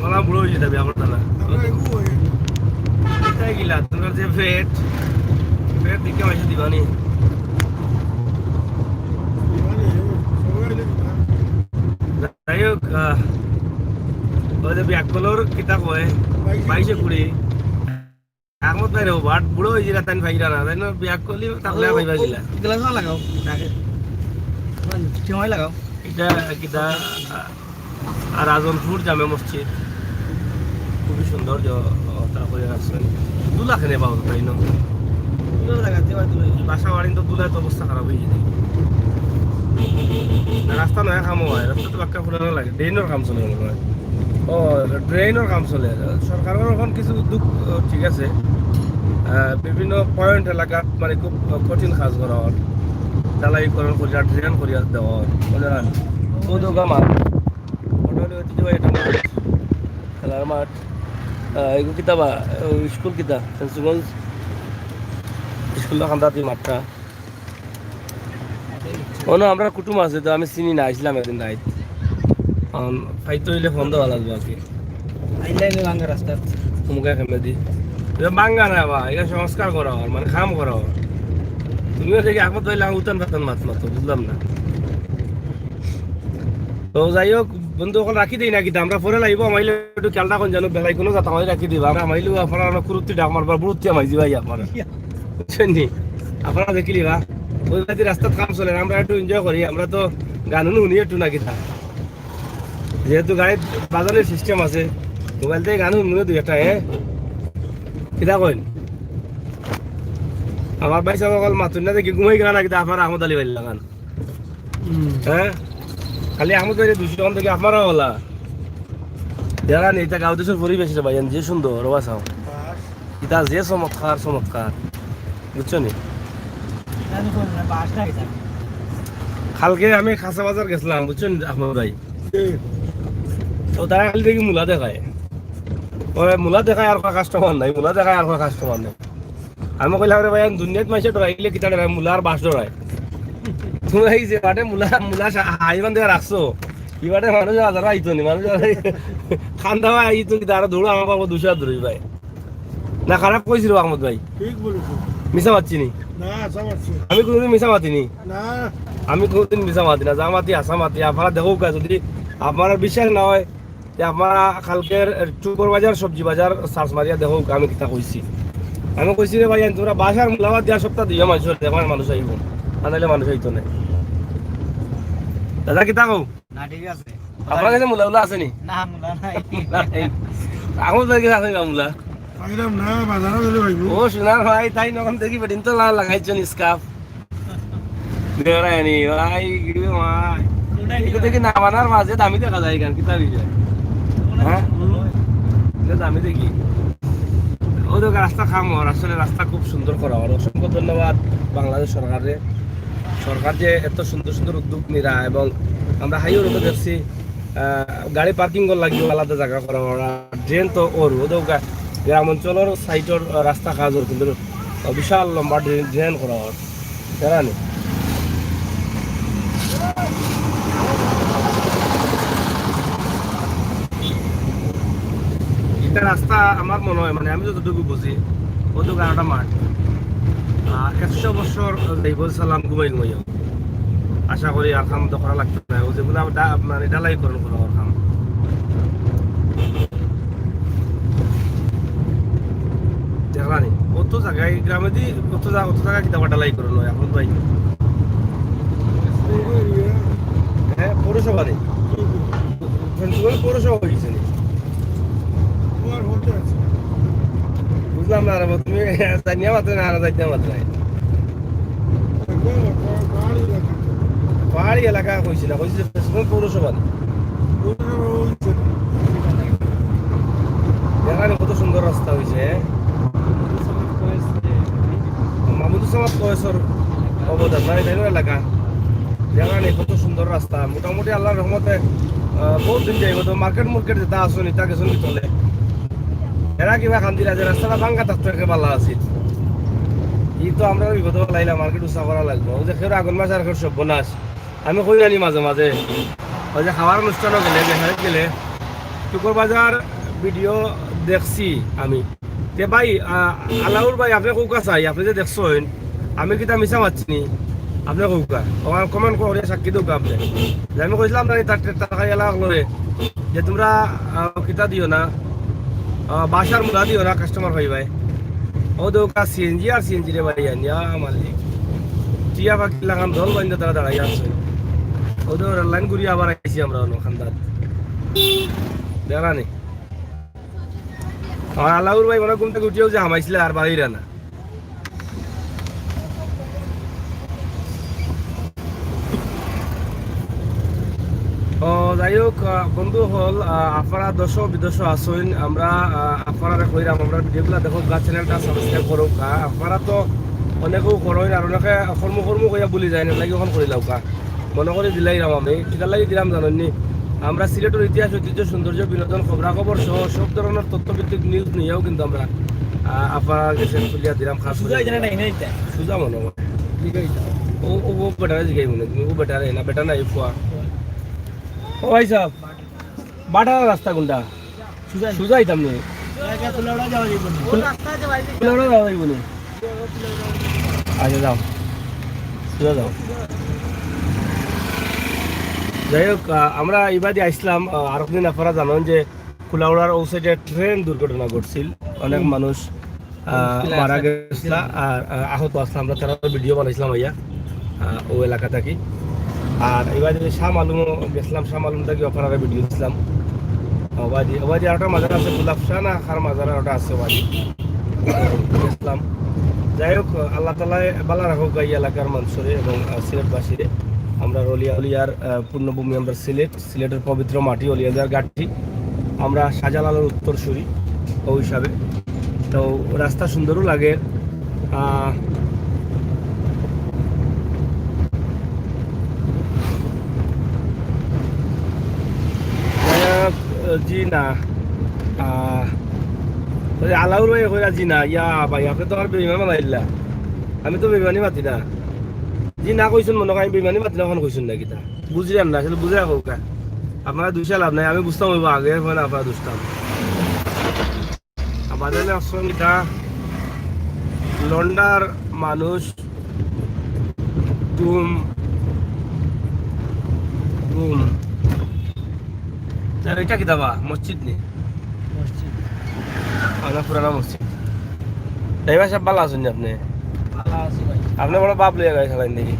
তোমার বুড়ো হয়ে যেতে বিয়া করতা না। এটাই গিলা, তোমার যে পেট, পেট দিকে পয়সা দিবা নি। যাই হোক, আহ, ওই যে বিয়াক্কলর কিতা কয়, বাইশে কুড়ি। আহমদ ভাই রে, বাট বুড়ো হয়ে গেলা, তাই পাইরা না, তাই না? বিয়াক্কলি থাকলে পাইবা গিলা। গ্লাস না লাগাও, আগে। সময় লাগাও। এটা কিতা, আহ, আর রাজনপুর জামে মসজিদ, খুবই সুন্দর যে, আহ, তারপরে রাখছেন। দুলা খেলে পাবো, তাই না? দুলা লাগাতে হয়, দুলা। বাসা বাড়ি তো দুলায় তো অবস্থা খারাপ হয়ে যায়। না, রাস্তা নয়া কামও হয়, রাস্তা তো বাক্কা পুরানো লাগে, ড্রেনের কাম চলে মনে হয়। ও, ড্রেনের কাম চলে। সরকারের এখন কিছু উদ্যোগ, আহ, ঠিক আছে। আহ, বিভিন্ন পয়েন্ট এলাকাত মানে খুব কঠিন কাজ করা হয়। ঢালাইকরণ করিয়া, ড্রেন করিয়া দেওয়া হয়। বুঝলেন? ও তো গামা। ওটা হলো ঐতিহ্যবাহী একটা মাঠ। খেলার মাঠ। আহ, এগু কিতা বা, ও, স্কুল কিতা? ফেঞ্চুগঞ্জ স্কুলটা খান্দাতি মাঠটা। ও না, আমরা কুটুম আছে তো, আমি চিনি না, আইছিলাম একদিন রাইত। আম, পাইতে হইলে ফোন দেওয়া লাগবে আর কি। আইলে আইলে ভাঙ্গা রাস্তা। তুমকে কেমনে দি? এটা ভাঙ্গা না বা, এটা সংস্কার করা হয়, মানে কাম করা হয়। তুমিও দেখি এখন তো হইলে উতান পাতান মাত মাতো, বুঝলাম না। তো যাই হোক, বন্ধু, এখন রাখি দেই না কিন্তু আমরা পরে লাইব, আমাইলে একটু খেয়াল রাখুন যেন বেলায় কোনো যাতা আমাদের রাখি দিবা। আমরা আমাইলেও আপনারা আমরা কুরুত্তি ডাক মারবার, বুড়ুত্তি আমাই দিবাই আপনারা। বুঝছেন নি? আপনারা দেখিলি বা, ওই বাড়িতে রাস্তার কাম চলে, আমরা একটু এনজয় করি, আমরা তো গান হুনি একটু না কিতা। যেহেতু গাড়ি বাজানোর সিস্টেম আছে, মোবাইল থেকে গান হুনবো দুই একটা, হ্যাঁ? কিতা কইন? আমার ভাই সাহেব অকল মাতুন না দেখি ঘুমাই গেল না কিতা আপনারা আহমদ আলী ভাই লাগান। হুম। হ্যাঁ? খালি আহমদ ভাই দুশো টাকা থেকে আপনারা ওলা। যারা নেই, তা গাঁও দেশের পরিবেশ রে ভাই, যে সুন্দর, ওবা চাও। ইতা যে চমৎকার, চমৎকার। বুঝছো নি? কালকে আমি খাসা বাজার গেছিলাম, বুঝছো নি, আহমদ ভাই? তো তারা খালি দেখি মূলা দেখায়। ওরা মূলা দেখায় আর কাস্টমার নাই, মূলা দেখায় আর কাস্টমার নাই। আমি কইলাম, "রে ভাই, আমি দুনিয়াত মাইসে ডরাইলে কিতা ডরাই, মূলা আর বাঁশ ডরাই।" তুমি এই যে বাটে মূলা, মূলা সা-, হাই বান্ধে রাখছো, ই বাটে মানুষ হাজার আইতো নি, মানুষ আর খান্দা ভাই আইতো কি, তারা দৌড় আমার বাবা দুশো দূরই ভাই। না, খারাপ কইছি রে আহমদ ভাই? ঠিক বলেছো। মিছা মাতছি নি? না, হাছা মাতছি। আমি কোনোদিন মিছা মাতি নি? না। আমি কোনোদিন মিছা মাতি না, যা মাতি হাছা মাতি। আপনারা দেখো কা, যদি আপনারা বিশ্বাস না হয়, তে আপনারা কালকের চুকর বাজার, সবজি বাজার সার্চ মারিয়া দেখো আমি কিতা কইছি। আমি কইছি, "রে ভাই, তোমরা বাঁশ আর মূলা বাদ দিয়া সপ্তাহ দিয়া মানুষ, দেখো মানুষ আইব, আনাইলে মানুষ আইতো না।" দাদা, কিতা কও? না, ঠিক আছে। আপনার কাছে মূলা উলা আছে নি? না, মূলা নাই। নাই। আহমদ ভাইর কাছে আছে নি মূলা? পাইলাম না, বাজারও গেলে পাইব। ও, সোনার ভাই, তাই নখন দেখি বেটিন তো লা-, লাগাইছেন স্কার্ফ। দেওরানি, ভাই, গিরি ভাই। কোনটা এটা দেখি না বানার মাঝে দামি দেখা যায় এখান, কিতা বিষয়? হ্যাঁ? এটা দামি দেখি। ও দেখো, রাস্তা কাম অর, আসলে রাস্তা খুব সুন্দর করা অর। অসংখ্য ধন্যবাদ বাংলাদেশ সরকারে। সরকার যে এত সুন্দর সুন্দর উদ্যোগ নিরা, এবং আমরা হাইওয়ে রোডে দেখছি, আহ, গাড়ি পার্কিং করার লাগি আলাদা জাগা করা অর। আর ড্রেন তো অর, ও তো গা-, গ্রাম অঞ্চলর সাইডর রাস্তা কাজ অর, কিন্তু বিশাল লম্বা ড্রেন, ড্রেন করা অর। জানা নি? এটা রাস্তা আমার মনে হয়, মানে, আমি যতটুকু বুঝি, ও তো গাড়াটা মাঠ। আর একশো বছর যাইব সালাম ঘুমাই ঘুমাইও। আশা করি আর কাম তো করা লাগতো না, ও যেগুলো আবার ডা-, মানে, ঢালাইকরণ করা ওর কাম। দেখলা নি? ও কত জাগা, এই গ্রামেদি কত জাগা, কত জাগা কিতা বাটালাই করো নয় এখন ভাই। হ্যাঁ, পৌরসভা নেই। ফেঞ্চুগঞ্জ পৌরসভা হয়ে গেছে নি? বুঝলাম না, আর তুমি জানিয়া মাত্র না, আর যাইতে মাত্র। পাহাড়ি এলাকা কইছি না, কইছি যে ফেঞ্চুগঞ্জ পৌরসভা নি। দেখেন কত সুন্দর রাস্তা হয়েছে। মাহমুদুল সামাদ কয়েসর অবদান না, এটা হলো এলাকা। দেখেন কত সুন্দর রাস্তা, মোটামুটি আল্লাহর রহমতে আহ, বহুত দিন যাইব। তো মার্কেট মুর্কেট যেটা আসুন, এটা গেছুন কি চলে। এরা কিবা খান দিলা যে রাস্তাটা ভাঙ্গা থাকতো একে ভালো আছে। এই তো আমরা বিপদে লাইলা মার্কেট উৎসাহ করা লাগবো। ওই যে খেয়ে আগুন মাছ আর খেয়ে সর্বনাশ। আমি কই জানি মাঝে মাঝে ওই যে খাওয়ার অনুষ্ঠানও গেলে, যে হেরাত গেলে, শুক্রবাজার ভিডিও দেখছি আমি। তে ভাই, আহ, আলাউর ভাই, আপনি কৌকা চাই, আপনি যে দেখছেন, আমি কিতা মিছা মাতছি নি? আপনি কৌকা, আমার কমেন্ট করে সাক্ষী দেউকা আপনি। যে আমি কইছিলাম না, তার, তার এলাকা করে, যে তোমরা, আহ, কিতা দিও না, আহ, বাসার মুলা দিও না, কাস্টমার পাইবায়। ও দৌকা সিএনজি আর সিএনজি রে ভাই, আনিয়া মালিক। টিয়া পাখি লাগান দল বাইন্দা তারা দাঁড়াই আছে। ও দৌ রেল লাইন ঘুরিয়া আবার আইছি আমরা অন্য খান্দাত। দেখা নেই। আর আলাউর ভাই মনে হয় ঘুম থেকে উঠিয়াও যে হামাইছিলে আর বাড়িরা না। ও, যাই হোক, আহ, বন্ধু হল, আহ, আপনারা দর্শক বিদর্শক আছইন, আমরা, আহ, আপনারা কইরাম, আমরা ভিডিওগুলা দেখো, গা চ্যানেলটা সাবস্ক্রাইব করো, আহ, আপনারা তো অনেকেও করইন, আর অনেকে কর্ম কর্ম কইয়া ভুলি যায় না, লাগি ওখান করিলাউকা। মনে করি দিলাইরাম আমি, কিতার লাগি দিলাম জানেননি? আমরা সিলেটের ইতিহাস, ঐতিহ্য, সৌন্দর্য, বিনোদন, খবরাখবর সহ সব ধরনের তথ্যভিত্তিক নিউজ নিয়েও কিন্তু আমরা, আহ, আপনার কাছে তুলিয়া দিলাম, খাস করে। সুজা এখানে নাই, নাই তা। সুজা মনে হয়। ঠিক আছে। ও, ও, ও বেটারে জিগাই মনে হয়, ও বেটারে না, বেটা নাই, ফুয়া। ও ভাই সাহেব, বাটার রাস্তা কোনটা? সুজা। সুজা আইতাম নি। কুলাউড়া যাওয়া যাইব নি। কুলাউড়া যাওয়া যাইব নি। আচ্ছা, যাও। সুজা যাও। যাই হোক, আহ, আমরা ইবাদি আইসলাম, আহ, আরক দিন আপনারা জানেন যে কুলাউড়ার ও সাইডে ট্রেন দুর্ঘটনা ঘটছিল, অনেক মানুষ, আহ, মারা গেছলা আর, আহ, আহত আসলা। আমরা তারা ভিডিও বানাইছিলাম আইয়া, আহ, ও এলাকা থাকি। আর এবার যে শাহ মালুমও গেছিলাম, শাহ মালুম থাকি আপনারা ভিডিও দিছিলাম। ওবাদি, ওবাদি আরেকটা মাজার আছে, গোলাপ শাহ না কার মাজার ওটা আছে ওবাদি। গেছিলাম। যাই হোক, আল্লাহ তাআলায় ভালা রাখুক এই এলাকার মানুষরে এবং, আহ, সিলেটবাসীরে। আমরা অলিয়া, অলিয়ার, আহ, পুণ্যভূমি আমরা সিলেট। সিলেটের পবিত্র মাটি, অলিয়ার ঘাটি। আমরা শাহজালালের উত্তরসূরি, ও হিসাবে। তো রাস্তা সুন্দরও লাগে। আহ, জি না। আহ, ওই আলাউর ভাই কইরা জি না। ইয়া ভাই, আপনি তো আর বেইমান বানাইলা। আমি তো বেইমানি মাতি না। জি না কইছেন মনে হয়, আমি বেইমানি মাতি না, এখন কইছেন না কিতা? বুঝলাম না, আসলে বুঝে রাখো কা। আপনারা দুষে লাভ নাই, আমি বুঝতাম হইব আগে, মানে আপনারা দুষতাম। আমাদের অপশন এটা লন্ডার মানুষ ঘুম, ঘুম। আর এটা কিতা বা? মসজিদ নি? মসজিদ। আমরা পুরানা মসজিদ। ড্রাইভার সাহেব, ভালা আছইন নি আপনি? ভালা আছি ভাই। আপনি বড় বাপ লইয়া গাড়ি চালাইন নাকি?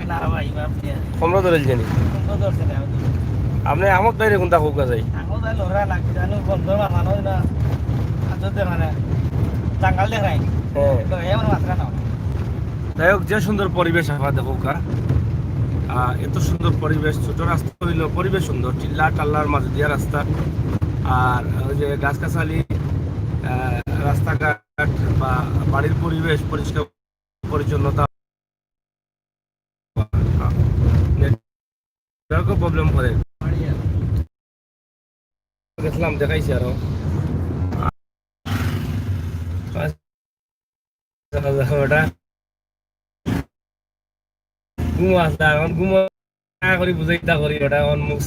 না ভাই, বাপ দিয়া। কমরো ধরে দিছে নি? কমরো ধরছে না, আমি তো আপনি আহমদ ভাইরে কোনটা কউকা যাই? আহমদ ভাই লড়া লাগছে, জানো, বন্ধ মাথানো না। আজ দেখ না। টাঙ্গাল দেখ নাই। হ্যাঁ। তো এবার মাত্রা না। যাই হোক, যে সুন্দর পরিবেশ আপনারা দেখউকা। আহ, এত সুন্দর পরিবেশ, ছোট রাস্তা হইলেও পরিবেশ সুন্দর, টিল্লা টাল্লার মাঝে দিয়া রাস্তা। আর ওই যে গাছ গাছালি, আহ, রাস্তাঘাট বা বাড়ির পরিবেশ পরিষ্কার পরিচ্ছন্নতা। নেটওয়ার্কও প্রবলেম করে। গেছিলাম, দেখাইছি আরো। ওটা ঘুম আসলে এখন ঘুম করি বুঝাইতা করি ওটা এখন মুখ